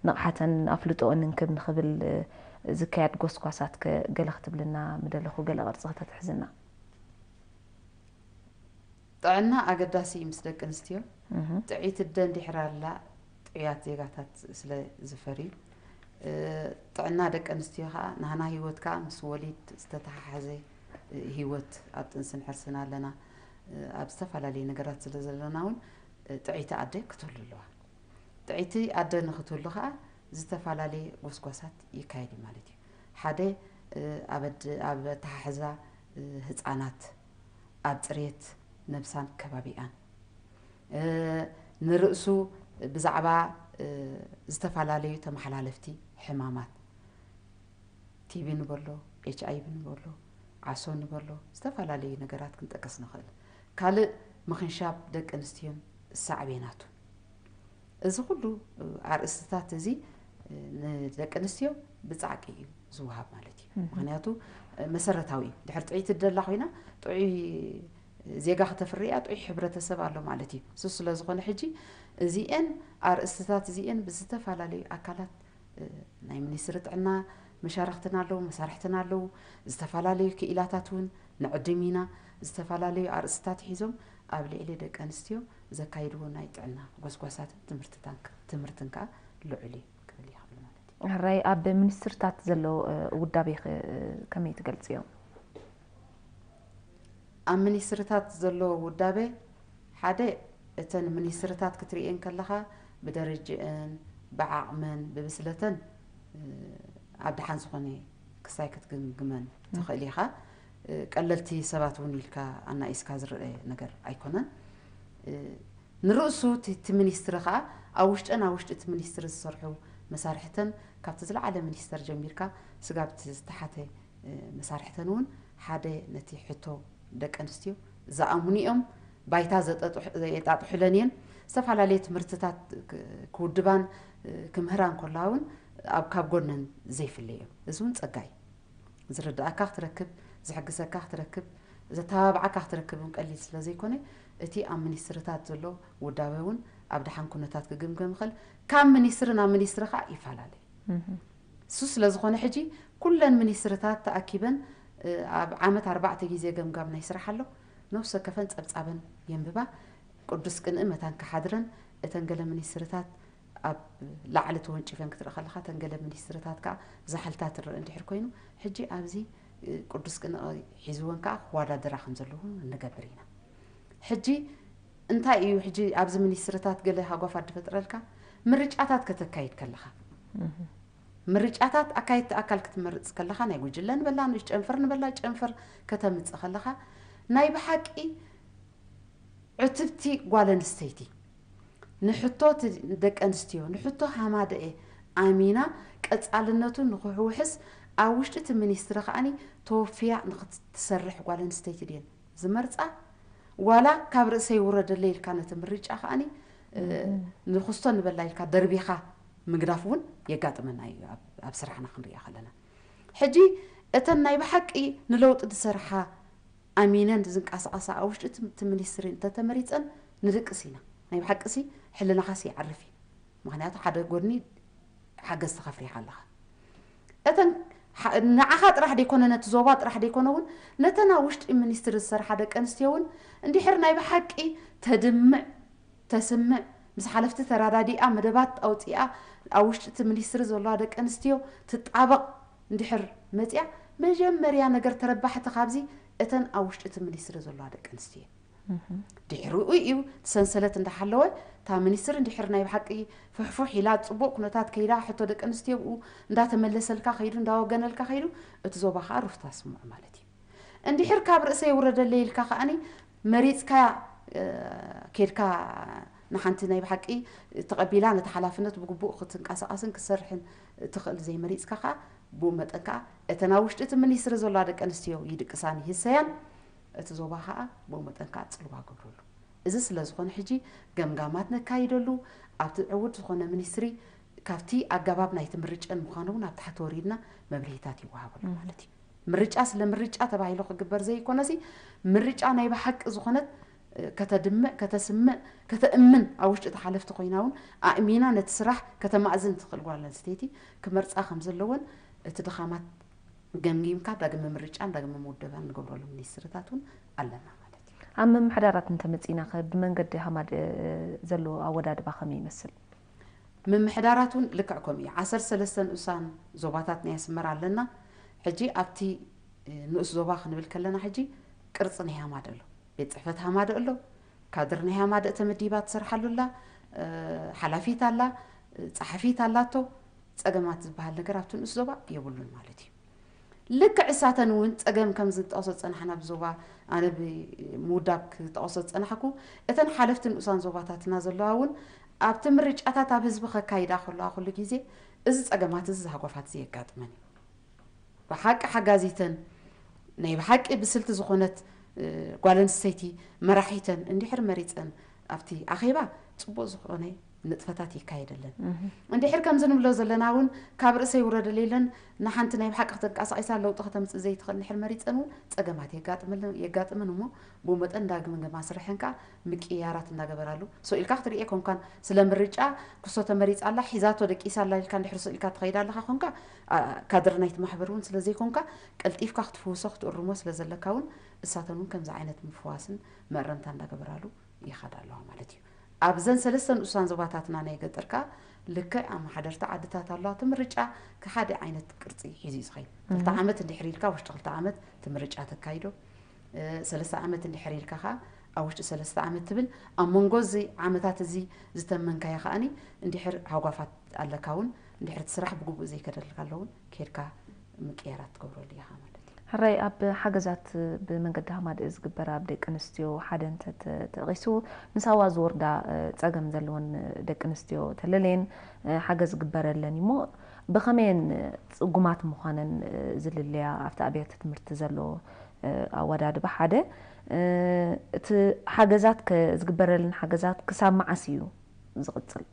ንቕሓተን ኣፍልጦኦን እንክብ ንኽብል ዝካየድ ጎስጓሳት ከ ገለ ክትብልና ምደለኹ፣ ገለ ቅርጺ ከተትሕዝና። ጥዕና ኣገዳሲ እዩ ምስ ደቂ ኣንስትዮ። እህ። ጥዕይቲ ኣደ እንድሕር ኣላ ጥዑያት ዜጋታት ስለ ዝፈርዩ፣ እ፣ ጥዕና ደቂ ኣንስትዮ ከዓ ናህና ህይወት ከዓ ምስ ወሊድ ዝተተሓሓዘ፣ እ፣ ህይወት ኣብ ጥንስን ሕርስን ኣለና። እ፣ ኣብ ዝተፈላለዩ ነገራት ስለ ዘለና እውን፣ እ፣ ጥዕይቲ ኣደ ክትህሉ ኣለዋ። ጥዕይቲ ኣደ ንክትህሉ ከዓ ዝተፈላለየ ጎስጓሳት ይካየድ እዩ ማለት እዩ። ሓደ፣ እ፣ ኣብ ኣድ- ኣብ ኣተሓሕዛ፣ እ፣ ህፃናት፣ ኣብ ፅሬት ነብሳን ከባቢኣን፣ እ፣ ንርእሱ ብዛዕባ፣ እ፣ ዝተፈላለዩ ተመሓላለፍቲ ሕማማት፣ ቲቢ ንበሎ፣ ኤች ኣይ ቪ ንበሎ፣ ዓሶ ንበሎ፣ ዝተፈላለዩ ነገራት ክንጠቅስ ንኽእል። ካልእ ምኽንሻብ ደቂ ኣንስትዮን ሳዕቤናቱ። እዚ ኩሉ ኣርእስትታት እዚ ንደቂ ኣንስትዮ ብጻዕቂ እዩ ዝወሃብ ማለት እዩ። እህ። ምኽንያቱ መሰረታዊ እዩ። ድሕር ጥዕይቲ ደላ ኮይና ጥዑይ ዜጋ ከተፍሪ እያ፣ ጥዑይ ሕብረተሰብ ኣሎ ማለት እዩ። እሱ ስለ ዝኾነ ሕጂ እዚኤን ኣርእስትታት እዚኤን ብዝተፈላለዩ ኣካላት፣ እ፣ ናይ ሚኒስትሪ ጥዕና መሻርኽትና ኣለዉ፣ መሳርሕትና ኣለዉ፣ ዝተፈላለዩ ክኢላታት እውን ንዕድም ኢና። ዝተፈላለዩ ኣርእስትታት ሒዞም ኣብ ልዕሊ ደቂ ኣንስትዮ ዘካይድዎ ናይ ጥዕና ጎስጓሳትን ትምህርትታን ክ- ትምህርትን ከኣ ልዑል እዩ ክብል ይኽእል ማለት እዩ። ሕራይ ኣብ ሚኒስትርታት ዘሎ፣ እ፣ ውዳቤ ኸ፣ እ፣ ከመይ ትገልጽዮ? ኣብ ሚኒስትርታት ዘሎ ውዳቤ ሓደ እተን ሚኒስትርታት ክትርእየን ከለኻ ብደረጅአን ብዓቕመን ብብስለተን እ፣ ኣብ ደሓን ዝኾነ ክሳይ ክትግምግመን ትኽእል ኢኻ። እ፣ ቀለልቲ ሰባት እውን ኢልካ ኣናኢስካ ዝረአ ነገር ኣይኮነን። እ፣ ንርእሱ እቲ እቲ ሚኒስትሪ ኸኣ ኣብ ውሽጠን ኣብ ውሽጢ እቲ ሚኒስትሪ ዝሰርሑ መሳርሕተን ካብቲ ዝለዓለ ሚኒስተር ጀሚርካ ስጋብ እቲ ዝተሓተ መሳርሕተን እውን ሓደ ነቲ ሕቶ ደቂ ኣንስትዮ ዝኣምኑ እዮም። ባይታ የጣጥሑለን እየን። ዝተፈላለየ ትምህርትታት ክውድባን ክምህራን ከለዋ እውን ኣብ ካብ ጎነን ዘይፍለ እዮም። እዚ እውን ጸጋ እዩ። ዝርድኣካ ክትረክብ፣ ዝሕግዘካ ክትረክብ፣ ዘተባብዓካ ክትረክብ እውን ቀሊል ስለ ዘይኮነ እቲ ኣብ ሚኒስትርታት ዘሎ ውዳበ እውን ኣብ ደሓን ኩነታት ክግምገም ይኽእል። ካብ ሚኒስትሪ ናብ ሚኒስትሪ ከዓ ይፈላለ። እሱ ስለ ዝኾነ ሕጂ ኩለን ሚኒስትርታት ተኣኪበን ኣብ ዓመት ኣርባዕተ ግዜ ገምጋም ናይ ስራሕ ኣሎ። ነፍሲ ወከፈን ጸብጻበን የንብባ። ቅዱስ ቅንኢ መታን ክሓድረን እተን ገለ ሚኒስትርታት ኣብ ላዕሊ ተወንጪፈን ክትርኢ ከለኻ እተን ገለ ሚኒስትርታት ከዓ ዛሕልታት ትረአ እንድሕር ኮይኑ ሕጂ ኣብዚ ቅዱስ ቅንኢ ሒዝወን ከዓ ክወዳደራ ከም ዘለዎ ንገብር ኢና። ሕጂ እንታይ እዩ ሕጂ ኣብዚ ሚኒስትርታት ገለ ሃጓፋት ዝፈጥረልካ ምርጫታት ከተካይድ ከለኻ ምርጫታት ኣካየድቲ ኣካል ክትመርጽ ከለኻ ናይ ጉጅለ ንበላ ንሽ ጨንፈር ንበላ ጨንፈር ከተምጽእ ከለኻ ናይ ብሓቂ ዕትብቲ ጓል ኣንስተይቲ ንሕቶ ደቂ ኣንስትዮ ንሕቶ ሃማደኤ ኣሚና ቀጻልነቱ ንክሕውሕስ ኣብ ውሽጢ እቲ ሚኒስትሪ ከዓኒ ተወፍያ ንክትሰርሕ ጓል ኣንስተይቲ ድየን ዝመርጻ ዋላ ካብ ርእሰይ ውረደለ ኢልካ ነቲ ምርጫ ከዓኒ ንክስቶ ንበላ ኢልካ ደርቢኻ ምግዳፍ እውን የጋጥመና እዩ ኣብ ስራሕና ክንሪኣ ከለና ሕጂ እተን ናይ ብሓቂ ንለውጢ ዝሰርሓ ኣሚነን ዝንቀሳቐሳ ኣብ ውሽጢ እቲ ሚኒስትሪ እንተተመሪፀን ንድቅስ ኢና ናይ ብሓቂ ሲ ሕልናኻሲ ይዓርፍ እዩ ምክንያቱ ሓደ ጎድኒ ሓገዝቲ ከፍሪኻ ኣለኻ እተን ንዓኻ ጥራሕ ደይኮነ ነቲ ዞባ ጥራሕ ደይኮነ እውን ነተን ኣብ ውሽጢ ሚኒስትሪ ዝሰርሓ ደቂ ኣንስትዮ እውን እንድሕር ናይ ብሓቂ ተድምዕ ተስምዕ ምስ ሓለፍቲ ተራዳዲኣ መደባት ኣውፂኣ ኣብ ውሽጢ እቲ ሚኒስትሪ ዘለዋ ደቂ ኣንስትዮ ትጣበቕ እንድሕር መፅያ መጀመርያ ነገር ተረባሕቲ ካብዚ እተን ኣብ ውሽጢ እቲ ሚኒስትሪ ዘለዋ ደቂ ኣንስትዮ ድሕሪኡ እዩ ሰንሰለት እንዳሓለወ እታ ሚኒስትሪ እንድሕር ናይ ብሓቂ ፍሕፉሕ ኢላ ፅቡቅ ኩነታት ከይዳ ሕቶ ደቂ ኣንስትዮ ብኡ እንዳተመለሰልካ ከይዱ እንዳወገነልካ ከይዱ እቲ ዞባ ከዓ ሩፍታ ስምዑ ማለት እዩ እንድሕር ካብ ርእሰ የውረደለይ ኢልካ ከዓኒ መሪፅካ ኬድካ ንሓንቲ ናይ ብሓቂ ተቐቢላ ነቲ ሓላፍነት ብግቡእ ክትንቀሳቐስን ክትሰርሕን ትኽእል ዘይመሪፅካ ከዓ ብኡ መጠን ከዓ እተን ኣብ ውሽጢ እቲ ሚኒስትሪ ዘለዋ ደቂ ኣንስትዮ ይድቅሳን ይህሰያን እቲ ዞባ ከዓ ብኡ መጠን ከዓ ፅልዋ ገብረሉ እዚ ስለ ዝኾነ ሕጂ ገምጋማት ነካይደሉ ኣብቲ ዕውድ ዝኾነ ሚኒስትሪ ካብቲ ኣገባብ ናይቲ ምርጨን ምዃኑ እውን ኣብ ታሕቲ ወሪድና መብርሂታት ይወሃበሉ ማለት እዩ ምርጫ ስለ ምርጫ ተባሂሉ ክግበር ዘይኮነሲ ምርጫ ናይ ብሓቂ ዝኾነት ከተድምዕ ከተስምዕ ከተእምን ኣብ ውሽጢ ተሓለፍቲ ኮይና እውን ኣእሚና ነቲ ስራሕ ከተማእዝን ትኽእል ጓል ኣንስተይቲ ክመርፃ ከም ዘለወን እቲ ድኻማት ገምጊምካ ዳግመ ምርጫን ዳግመ ምውደባን ንገብረሉ ሚኒስትርታት እውን ኣለና ማለት እዩ። ኣብ ምምሕዳራት እንተመፂና ከ ብመንገዲ ሃማድ ዘሎ ኣወዳድባ ከመይ ይመስል? ምምሕዳራት እውን ልክዕ ከምኡ እዩ። ዓሰርተ ሰለስተ ንኡሳን ዞባታት ናይ ኣስመራ ኣለና። ሕጂ ኣብቲ ንኡስ ዞባ ክንብል ከለና ሕጂ ቅርፂ ናይ ሃማደ ኣሎ። ቤት ፅሕፈት ሃማደ ኣሎ። ካድር ናይ ሃማደ ተመዲባ ትሰርሓሉ ኣላ። ሓላፊት ኣላ። ፀሓፊት ኣላቶ። ፀገማት ዝበሃል ነገር ኣብቲ ንኡስ ዞባ የብሉን ማለት እዩ። ልክዕ እሳተን እውን ጸገም ከም ዝጠቕሶ ዝጸናሕና ብዞባ ኣነ ብምውዳብ ክጠቕሶ ዝጸናሕኩ እተን ሓለፍቲ ንኡሳን ዞባታትና ዘለዋ እውን ኣብቲ ምርጫታት ኣብ ህዝቢ ከካይዳ ከለዋ ኩሉ ግዜ እዚ ጸገማት እዚ ዝሃጎፋት እዚ የጋጥመን እዩ። ብሓቂ ሓጋዚተን ናይ ብሓቂ ብስልቲ ዝኾነት ጓል ኣንስተይቲ መራሒተን እንድሕር መሪጸን ኣብቲ ኣኼባ ጽቡቕ ዝኾነ ንጥፈታት ይካየደለን። እንድሕር ከምዚ ንብሎ ዘለና እውን ካብ ርእሰ ይውረደለይ ኢለን ንሓንቲ ናይ ብሓቂ ከተንቀሳቒሳ ለውጢ ከተምፅእ ዘይትኽእል እንድሕር መሪፀን እውን ፀገማት የጋጥመን እሞ ብኡ መጠን ዳግም ገማስርሐን ከዓ ምቅያራት እንዳገበራሉ ስቕ ኢልካ ክትርኢ ኮንካን ስለ ምርጫ ክሶ ተመሪፃ ኣላ ሒዛቶ ደቂሳ ኣላ ኢልካ እንድሕር ስቕ ኢልካ ትኸይድ ኣለኻ ኮንካ ካድር ናይቲ ማሕበር እውን ስለ ዘይኮንካ ቀልጢፍካ ክትፍውሶ ክትእርሞ ስለ ዘለካ እውን እሳተን እውን ከምዚ ዓይነት ምፍዋስን መእረምታ እንዳገበራሉ ይኸዳ ኣለዋ ማለት እዩ። ኣብዘን ሰለስተ ንኡሳን ዞባታትና ናይ ገጠር ከኣ ልክዕ ኣመሓደርቲ ዓድታት ኣለዋ። እቲ ምርጫ ሓደ ዓይነት ቅርጺ ሒዙ እዩ ዝኸይድ። ክልተ ዓመት እንድሕር ኢልካ ውሽጢ ክልተ ዓመት እቲ ምርጫ ተካይዶ። ሰለስተ ዓመት እንድሕር ኢልካ ከኣ ኣብ ውሽጢ ሰለስተ ዓመት ትብል። ኣብ መንጎ እዚ ዓመታት እዚ ዝተመንካዮ ከኣኒ እንድሕር ሃጓፋት ኣለካ እውን እንድሕር እቲ ስራሕ ብግቡእ ዘይከደልካ ኣሎ እውን ኬድካ ምቅያራት ትገብረሉ ኢኻ ማለት እዩ። ሕራይ ኣብ ሓገዛት ብመንገዲ ሃማደኤ ዝግበር ኣብ ደቂ ኣንስትዮ ሓደ እንተተጠቒሱ ንሳዋ ዝወርዳ ጸገም ዘለወን ደቂ ኣንስትዮ ተለለየን ሓገዝ ዝግበረለን እሞ ብኸመየን ጽጉማት ምዃነን ዝልለያ ኣብቲ ኣብያተ ትምህርቲ ዘሎ ኣወዳድባ ሓደ እቲ ሓገዛት ዝግበረለን ሓገዛት ክሳብ መዓስ እዩ ዝቕጽል?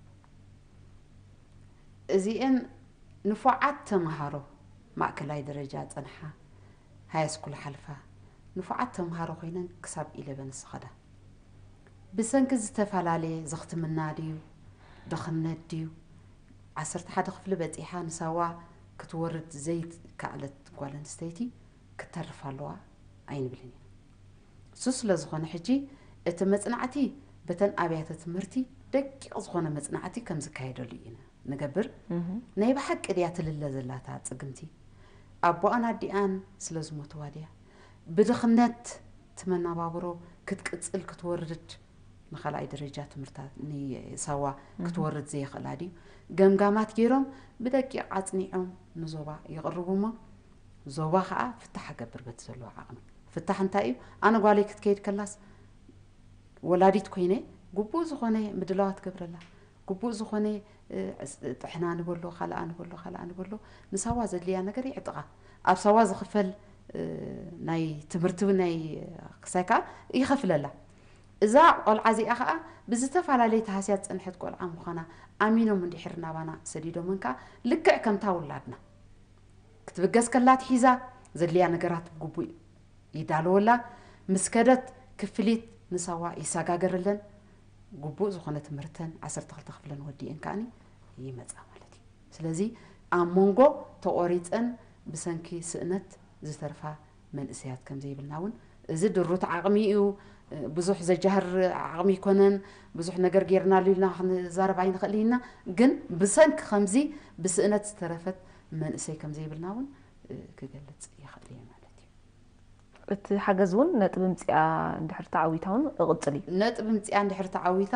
እዚኤን ንፉዓት ተምሃሮ ማእከላይ ደረጃ ጸንሓ ሃይስኩል ሓልፋ ንፉዓት ተምሃሮ ኮይነን ክሳብ ኢለቨን ዝኸዳ ብሰንኪ ዝተፈላለየ ዘኽትምና ድዩ ድኽነት ድዩ ዓሰርተ ሓደ ክፍሊ በጺሓ ንሳዋ ክትወርድ ዘይከኣለት ጓል ኣንስተይቲ ክትተርፍ ኣለዋ ኣይንብልን ኢና። እሱ ስለ ዝኾነ ሕጂ እቲ መጽናዕቲ በተን ኣብያተ ትምህርቲ ደቂቕ ዝኾነ መጽናዕቲ ከም ዝካየደሉ ኢና ንገብር። ናይ ብሓቂ ድያ ትልለ ዘላታ ጽግምቲ ኣቦኣን ኣዲኣን ስለ ዝሞትዋ ድያ ብድኽነት ትመናባብሮ ክትቅጽል ክትወርድ ንኻልኣይ ደረጃ ትምህርታ ንሳዋ ክትወርድ ዘይኽእላ ድዩ ገምጋማት ገይሮም ብደቂቕ ኣጽኒዖም ንዞባ ይቕርቡ እሞ ዞባ ከዓ ፍታሕ ገብር በቲ ዘለዎ ዓቕሚ ፍታሕ እንታይ እዩ ኣነ ጓለይ ክትከይድ ከላስ ወላዲት ኮይነ ግቡእ ዝኾነ ምድላዋት ገብረላ ግቡእ ዝኾነ ጥሕና ንበሎ ካልኣ ንበሎ ካልኣ ንበሎ ንሳዋ ዘድልያ ነገር ይዕጥቓ ኣብ ሳዋ ዝኽፈል ናይ ትምህርቲ ናይ ክሳይ ከዓ ይኸፍለላ እዛ ቆልዓ እዚኣ ከዓ ብዝተፈላለየ ተሃስያ ዝፀንሐት ቆልዓ ምዃና ኣሚኖም እንድሕር ናባና ሰዲዶምን ከዓ ልክዕ ከምታ ውላድና ክትብገስ ከላ ትሒዛ ዘድልያ ነገራት ብግቡእ ይዳለወላ ምስ ከደት ክፍሊት ንሳዋ ይሰጋገረለን ግቡእ ዝኾነ ትምህርተን ዓሰርተ ክልተ ክፍለን ወዲኤን ከዓኒ ይመፃ ማለት እዩ ስለዚ ኣብ መንጎ ተቆሪፀን ብሰንኪ ስእነት ዝተርፋ መንእሰያት ከም ዘይብልና እውን እዚ ድሩት ዓቕሚ እዩ ብዙሕ ዘጃህር ዓቕሚ ይኮነን ብዙሕ ነገር ጌርናሉ ኢልና ክንዛረብ ኣይንኽእል ኢና ግን ብሰንኪ ከምዚ ብስእነት ዝተረፈት መንእሰይ ከም ዘይብልና እውን ክገልፅ ይኽእል እየ ማለት እዩ እቲ ሓገዝ እውን ነጥቢ ምፅኣ እንድሕር ተዓዊታ እውን እቕፅል እዩ ነጥቢ ምፅኣ እንድሕር ተዓዊታ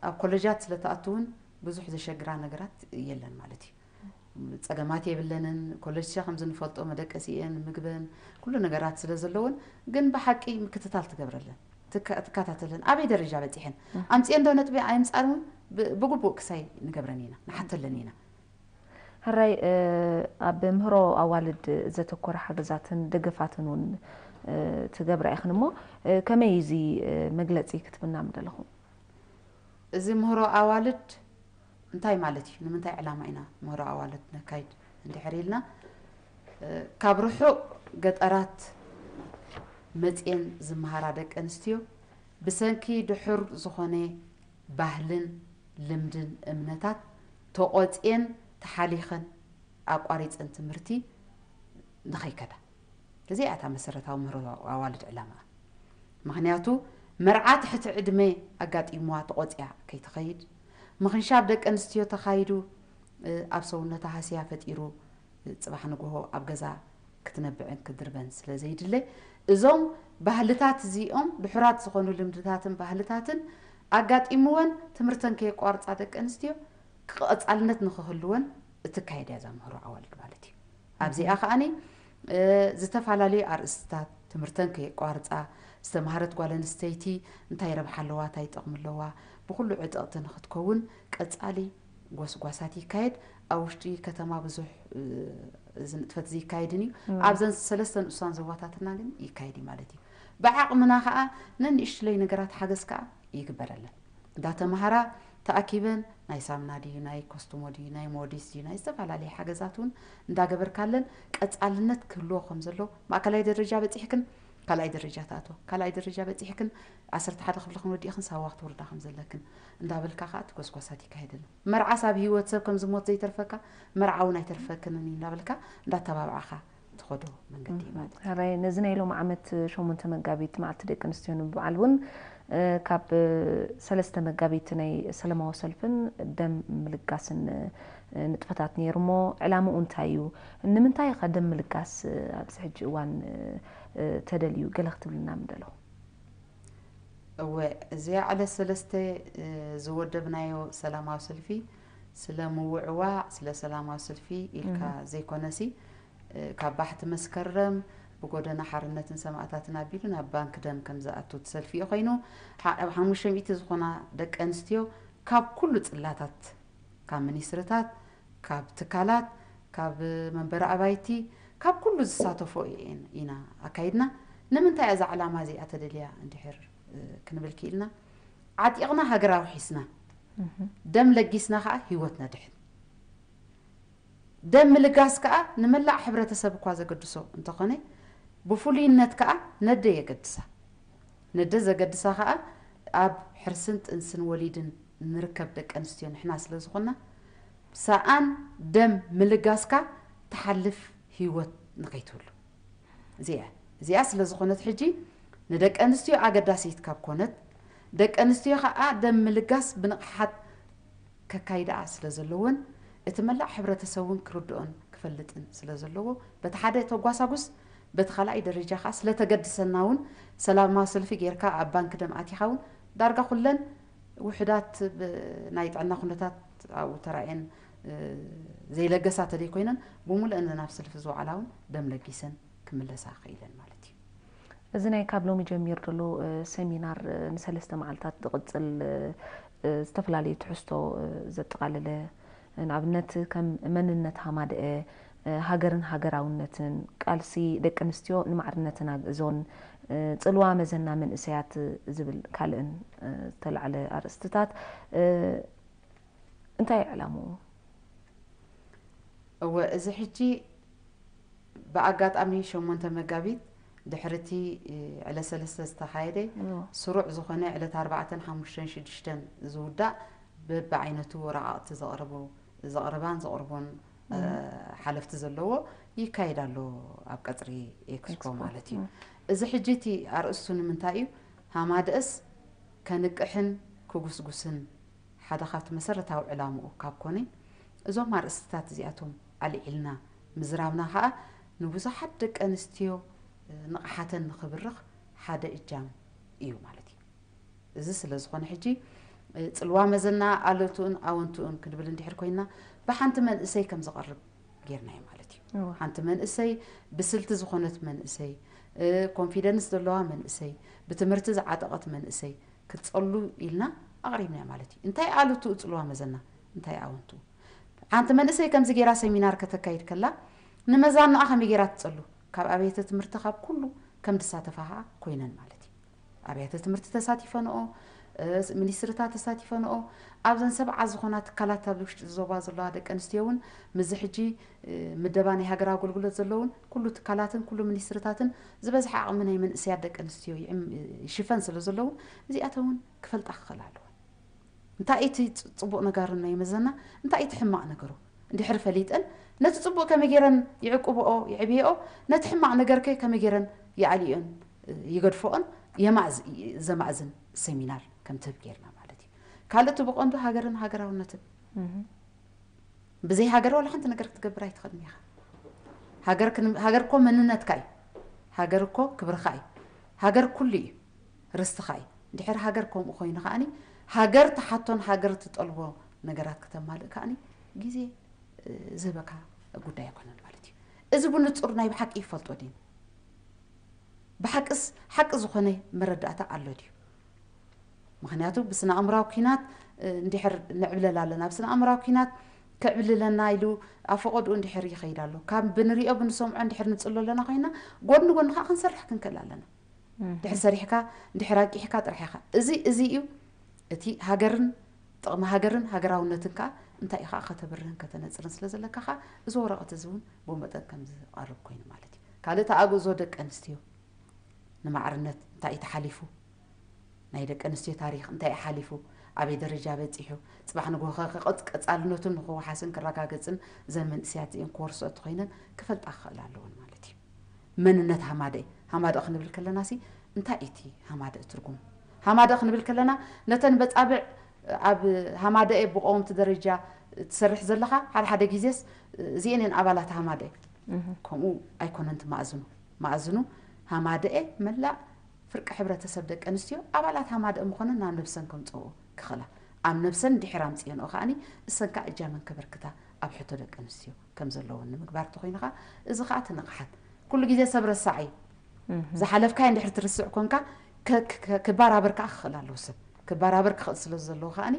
ኣብ ኮለጃት ስለተኣቱ እውን ብዙሕ ዘሸግራ ነገራት የለን ማለት እዩ ፀገማት የብለንን ኮለጅ ከምዚ ንፈልጦ መደቀሲኤን ምግበን ኩሉ ነገራት ስለ ዘለውን ግን ብሓቂ ምክትታል ትገብረለን ትከታተለን ኣበይ ደረጃ በፂሐን ኣምፅኤን ዶ ነጥቢ ኣይምፃን እውን ብግቡእ ክሳይ ንገብረን ኢና ንሓተለን ኢና ሕራይ ኣብ ምህሮ ኣዋልድ ዘተኮረ ሓገዛትን ደገፋትን እውን ትገብራ ኢኽን እሞ ከመይ እዚ መግለፂ ክትብና ምደለኹም እዚ ምህሮ ኣዋልድ እንታይ ማለት እዩ ንምንታይ ዕላማ ኢና ምህሮ ኣዋልድ ነካይድ እንድሕር ኢልና ካብ ርሑቕ ገጠራት መፅኤን ዝመሃራ ደቂ ኣንስትዮ ብሰንኪ ድሑር ዝኾነ ባህልን ልምድን እምነታት ተቖፅኤን ተሓሊኸን ኣቋሪፀን ትምህርቲ ንኸይከዳ እዚኣ እታ መሰረታዊ ምህሮ ኣዋልድ ዕላማ ምኽንያቱ መርዓ ትሕቲ ዕድመ ኣጋጢምዋ ተቖፅያ ከይትኸይድ ምኽንሻብ ደቂ ኣንስትዮ ተኻይዱ ኣብ ሰውነታ ሃስያ ፈጢሩ ፅባሕ ንግሆ ኣብ ገዛ ክትነብዕን ክድርበን ስለ ዘይድለ እዞም ባህልታት እዚኦም ድሑራት ዝኾኑ ልምድታትን ባህልታትን ኣጋጢምወን ትምህርተን ከየቋርፃ ደቂ ኣንስትዮ ቀፃልነት ንክህልወን እትካየድ እያ እዛ ምህሮ ኣዋልድ ማለት እዩ ኣብዚኣ ከዓኒ ዝተፈላለዩ ኣርእስትታት ትምህርተን ከየቋርፃ ዝተምሃረት ጓል ኣንስተይቲ እንታይ ረብሓ ኣለዋ እንታይ ጥቕሚ ኣለዋ ብኩሉ ዕጥቕቲ ንክትከውን ቀፃሊ ጎስጓሳት ይካየድ ኣብ ውሽጢ ከተማ ብዙሕ እዚ ንጥፈት እዚ ይካየድን እዩ ኣብዘን ሰለስተ ንኡሳን ዞባታትና ግን ይካየድ እዩ ማለት እዩ ብዓቕምና ከዓ ነንእሽትለይ ነገራት ሓገዝ ከዓ ይግበረለን እንዳተምሃራ ተኣኪበን ናይ ሳምና ድዩ ናይ ኮስቱሞ ድዩ ናይ ሞዲስ ድዩ ናይ ዝተፈላለየ ሓገዛት እውን እንዳገበርካለን ቀፃልነት ክህልዎ ከም ዘሎ ማእከላይ ደረጃ በፂሕክን ካልኣይ ደረጃ ተኣትዋ ካልኣይ ደረጃ በፂሕክን ዓሰርተ ሓደ ክፍሊ ክንወዲእኽን ሳዋ ክትወርዳ ከም ዘለክን እንዳበልካ ከዓ እቲ ጎስጓሳት ይካየደሉ መርዓስ ኣብ ህይወት ሰብ ከም ዝሞት ዘይተርፈካ መርዓ እውን ኣይተርፈክንን እዩ እንዳበልካ እንዳተባብዓኻ ትኸዶ መንገዲ እዩ ማለት እዩ። ሕራይ ነዚ ናይ ሎሚ ዓመት ሸሞንተ መጋቢት መዓልቲ ደቂ ኣንስትዮ ንምብዓል እውን ካብ ሰለስተ መጋቢት ናይ ሰለማዊ ሰልፍን ደም ምልጋስን ንጥፈታት ነይሩ እሞ ዕላምኡ እንታይ እዩ? ንምንታይ ኸ ደም ምልጋስ ኣብዚ ሕጂ እዋን ተደልዩ? ገለ ክትብልና ምደለኹ። እወ እዚኣ ዕለት ሰለስተ ዝወደብናዮ ሰላማዊ ሰልፊ ስለ ምውዕዋዕ ስለ ሰላማዊ ሰልፊ ኢልካ ዘይኮነሲ ካብ ባሕቲ መስከረም ብጎደና ሓርነትን ሰማእታትን ኣቢሉ ናብ ባንክ ደም ከም ዝኣቱ እቲ ሰልፊ እዩ ኮይኑ፣ ሓ- ሓሙሽተ ሚእቲ ዝኾና ደቂ ኣንስትዮ ካብ ኩሉ ጽላታት፣ ካብ ሚኒስትርታት፣ ካብ ትካላት፣ ካብ መንበሪ ኣባይቲ፣ ካብ ኩሉ ዝሳተፎ እየን ኢና ኣካይድና። ንምንታይ እዛ ዕላማ እዚኣ ተደልያ እንድሕር እ፣ ክንብል ክኢልና? ዓጢቕና ሃገር ኣውሒስና፣ ደም ለጊስና ከዓ ህይወት ነድሕን። ደም ምልጋስ ከዓ ንመላእ ሕብረተሰብ እኳ ዘገድሶ እንተኾነ፣ ብፍሉይነት ከዓ ነደ የገድሳ። ነደ ዘገድሳ ከዓ ኣብ ሕርስን ጥንስን ወሊድን ንርከብ ደቂ ኣንስትዮ ንሕና ስለ ዝኾንና፣ ሰኣን ደም ምልጋስካ ትሓልፍ ህይወት ንኸይትህሉ። እዚኣ እዚኣ ስለ ዝኾነት ሕጂ ንደቂ ኣንስትዮ ኣገዳሲት ካብ ኮነት፣ ደቂ ኣንስትዮ ከዓ ደም ምልጋስ ብንቕሓት ከካይድኣ ስለ ዘለወን፣ እቲ መላእ ሕብረተሰብ እውን ክርድኦን ክፈልጥን ስለ ዘለዎ፣ በቲ ሓደ ተጓሳጉስ፣ በቲ ካልኣይ ደረጃ ከዓ ስለተገድሰና እውን ሰላማዊ ሰልፊ ጌርካ ኣብ ባንክ ደም ኣቲኻ እውን ዳርጋ ኩለን ውሕዳት ብ- ናይ ጥዕና ኩነታት ኣብኡ ተራእየን እ፣ ዘይለገሳ ተደይ ኮይነን ብምሉእን ናብ ሰልፊ ዝወዓላ እውን ደም ለጊሰን ክምለሳ ክኢለን ማለት እዩ። እዚ ናይ ካብ ሎሚ ጀሚሩ ዘሎ እ፣ ሰሚናር እ፣ ንሰለስተ መዓልታት ዝቕጽል እ፣ እ፣ ዝተፈላለዩ ትሕዝቶ እ፣ ዘጠቓለለ ንኣብነት ከም መንነት ሃማደአ እ፣ ሃገርን ሃገራውነትን ቃልሲ ደቂ ኣንስትዮ ንማዕርነትን ኣግእዞን እ፣ ጽልዋ መዘና መንእሰያት ዝብል ካልእን እ፣ ዝተላዕለ ኣርእስትታት እ፣ እንታይ እዩ ዕላምኡ? እወ፣ እዚ ሕጂ ብኣጋጣሚ ሸሞንተ መጋቢት ድሕሪ እቲ ዕለት ሰለስተ ዝተኻየደ ስሩዕ ዝኾነ ዕለት ኣርባዕተን ሓሙሽተን ሽዱሽተን ዝውዳእ በብዓይነቱ ወረቓቕቲ ዘቕርቡ ዘቕርባን ዘቕርቦን ሓለፍቲ ዘለዎ ይካየድ ኣሎ ኣብ ቀፅሪ ኤክስፖ ማለት እዩ። እዚ ሕጂ እቲ ኣርእስቱ ንምንታይ እዩ? ሃማደእስ ከንቅሕን ክጉስጉስን ሓደ ካብቲ መሰረታዊ ዕላምኡ ካብ ኮነ እዞም ኣርእስትታት እዚኣቶም ኣልዒልና ምዝራብና ከዓ ንብዙሓት ደቂ ኣንስትዮ ንቕሓተን ንኽብርኽ ሓደ እጃም እዩ ማለት እዩ። እዚ ስለ ዝኾነ ሕጂ ፅልዋ መዘና ኣለቱኡን ኣወንቱኡን ክንብል እንድሕር ኮይና ብሓንቲ መንእሰይ ከም ዝቐርብ ጌርናዮ ማለት እዩ። ሓንቲ መንእሰይ ብስልቲ ዝኾነት መንእሰይ፣ ኮንፊደንስ ዘለዋ መንእሰይ፣ ብትምህርቲ ዝዓጠቐት መንእሰይ ክትፀሉ ኢልና ኣቕሪብናዮ ማለት እዩ። እንታይ ኣለቱኡ ፅልዋ መዘና እንታይ ኣወንቱ ሓንቲ መንእሰይ ከምዚ ጌራ ሰሚናር ከተካይድ ከላ ንመዛንኣ ከመይ ጌራ ትፀሉ ካብ ኣብያተ ትምህርቲ ካብ ኩሉ ከም ድሳተፋ ኮይነን ማለት እዩ። ኣብያተ ትምህርቲ ተሳቲፈንኦ፣ ሚኒስትርታት ተሳቲፈንኦ፣ ኣብዘን ሰብዓ ዝኾና ትካላት ኣብ ውሽጢ ዞባ ዘለዋ ደቂ ኣንስትዮ እውን ምዚ ሕጂ ምደባ ናይ ሃገር ኣገልግሎት ዘለውን ኩሉ ትካላትን ኩሉ ሚኒስትርታትን ዝበዝሐ ዓቕሚ ናይ መንእሰያት ደቂ ኣንስትዮ ይሽፈን ስለ ዘለውን እዚኣተን እውን ክፈልጣ ክኽእል ኣለዎ። እንታይ እቲ ፅቡቕ ነገሩ ናይ መዘና እንታይ እቲ ሕማቕ ነገሩ እንድሕር ፈሊጠን ነቲ ፅቡቕ ከመይ ገይረን ይዕቅብኦ ይዕብየኦ ነቲ ሕማቕ ነገርከ ከመይ ገይረን ይኣልዮን ይገድፈኦን የማእዝ ዘማእዝን ሰሚናር ከም ትህብ ጌርና ማለት እዩ። ካልእ እቲ ብቐንዱ ሃገርን ሃገራውነትን ብዘይ ሃገር ዋላ ሓንቲ ነገር ክትገብር ኣይትኽእልን ኢኻ። ሃገር ክን- ሃገር እኮ መንነትካ እዩ። ሃገር እኮ ክብርኻ እዩ። ሃገር ኩሉ እዩ። ርስትኻ እዩ። ድሕሪ ሃገር ከምኡ ኮይኑ ከኣኒ ሃገር ትሓቶን ሃገር ትጠልቦ ነገራት ክተማልእ ከኣኒ ግዜ እ፣ ዝህበካ ጉዳይ ኣይኮነን ማለት እዩ። እዚ ብንጹር ናይ ብሓቂ ይፈልጦ ድዩ? ብሓቅስ ሓቂ ዝኾነ መረዳእታ ኣሎ ድዩ? ምክንያቱ ብስነ ኣእምራዊ ኪናት እንድሕር ንዕብለል ኣለና ብስነ ኣእምራዊ ኪናት ክዕብልለና ኢሉ ኣፈቀድኡ እንድሕር ይኸይድ ኣሎ ካብ ብንሪኦ ብንሰምዖ እንድሕር ንፅሎ ኣለና ኮይና ጎድኒ ጎድኒ ከዓ ክንሰርሕ ክንክእል ኣለና። ድሕር ሰሪሕካ ድሕር ኣቂሕካ ጥራሕ ኢኻ እዚ እዚ እዩ እቲ ሃገርን ጥቕሚ ሃገርን ሃገራውነትን ከዓ እንታይ ኢኻ ከተብርህን ከተነፅርን ስለ ዘለካ ከዓ እዚ ወረቐት እዚ እውን ብመጠን ከም ዝቐርብ ኮይኑ ማለት እዩ። ካልእ ተኣግዞ ደቂ ኣንስትዮ ንማዕርነት እንታይ እዩ ተሓሊፉ ናይ ደቂ ኣንስትዮ ታሪኽ እንታይ እዩ ሓሊፉ ኣበይ ደረጃ በፂሑ ፅባሕ ንግሆ ከ ቀፃልነቱን ንክወሓስን ክረጋገፅን እዘን መንእስያት እዚአን ክወርሶ እቲ ኮይነን ክፈልጣ ክኽእል ኣለዎን ማለት እዩ። መንነት ሃማደኤ ሃማደእ ክንብል ከለና ሲ እንታይ እቲ ሃማደእ ትርጉም ሃማደእ ክንብል ከለና ነተን በፃብዕ ኣብ ሃማደኤ ብቆምቲ ደረጃ ትሰርሕ ዘለኻ ሓደ ሓደ ግዜስ እዚአን እየን ኣባላት ሃማደኤ ከምኡ ኣይኮነን ትማእዝኑ ማእዝኑ ሃማደኤ መላእ ፍርቂ ሕብረተሰብ ደቂ ኣንስትዮ ኣባላት ሃማደእ ምኾነን ናብ ነብሰን ከምፅኦ ክኽእላ ኣብ ነብሰን ድሕር ኣምፅኦንኦ ከዓኒ እሰን ከዓ እጃመን ከበርክታ ኣብ ሕቶ ደቂ ኣንስትዮ ከም ዘለዎን ንምግባር ተኮይኑ ከዓ እዚ ከዓ እቲ ንቕሓት ኩሉ ግዜ ሰብ ረሳዕ እዩ። ዝሓለፍካዮ እንድሕር ትርስዕ ኮንካ፣ ክባራበር ከዓ ክኽእል ኣለዎ ሰብ። ክባራበር ክኽእል ስለ ዘለዎ ከዓኒ፣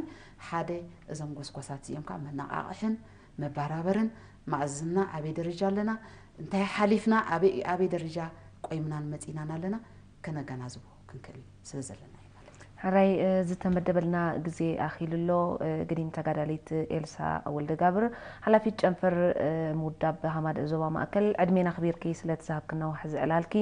ሓደ እዞም ጎስጓሳት እዚኦም ከዓ መነቓቕሕን መባራበርን፣ ማእዝና ኣበይ ደረጃ ኣለና፣ እንታይ ሓሊፍና፣ ኣበይ ደረጃ ቆይምናን መፂናን ኣለና፣ ከነገናዝቦ ክንክእል ስለ ዘለና እዩ ማለት እዩ። ሕራይ፣ ዝተመደበልና ግዜ ኣኺሉ ኣሎ። ግዲም ተጋዳሊት ኤልሳ ወልደጋብር፣ ሓላፊት ጨንፈር ምውዳብ ሃማደእ ዞባ ማእከል፣ ዕድሜን ኣኽቢርኪ ስለ ትዝሃብክና ዋሕዚ ዕላልኪ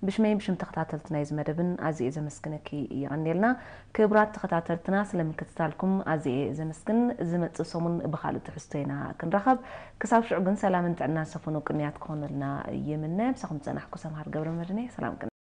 ብሽመይን ብሽም ተኸታተልቲ ናይዚ መደብን ኣዝየ ዘመስግነኪ። የቐንየልና። ክቡራት ተኸታተልትና፣ ስለ ምክትታልኩም ኣዝየ ዘመስግን። ዝመጽእ ሰሙን ብኻልእ ትሕዝቶ ኢና ክንራኸብ። ክሳብ ሽዑ ግን ሰላምን ጥዕናን ሰፈኑ ቅንያት ክኾነልና ይምነ። ምሳኹም ዝጸናሕኩ ሰምሃር ገብረ መድህን እየ። ሰላም ቅነ።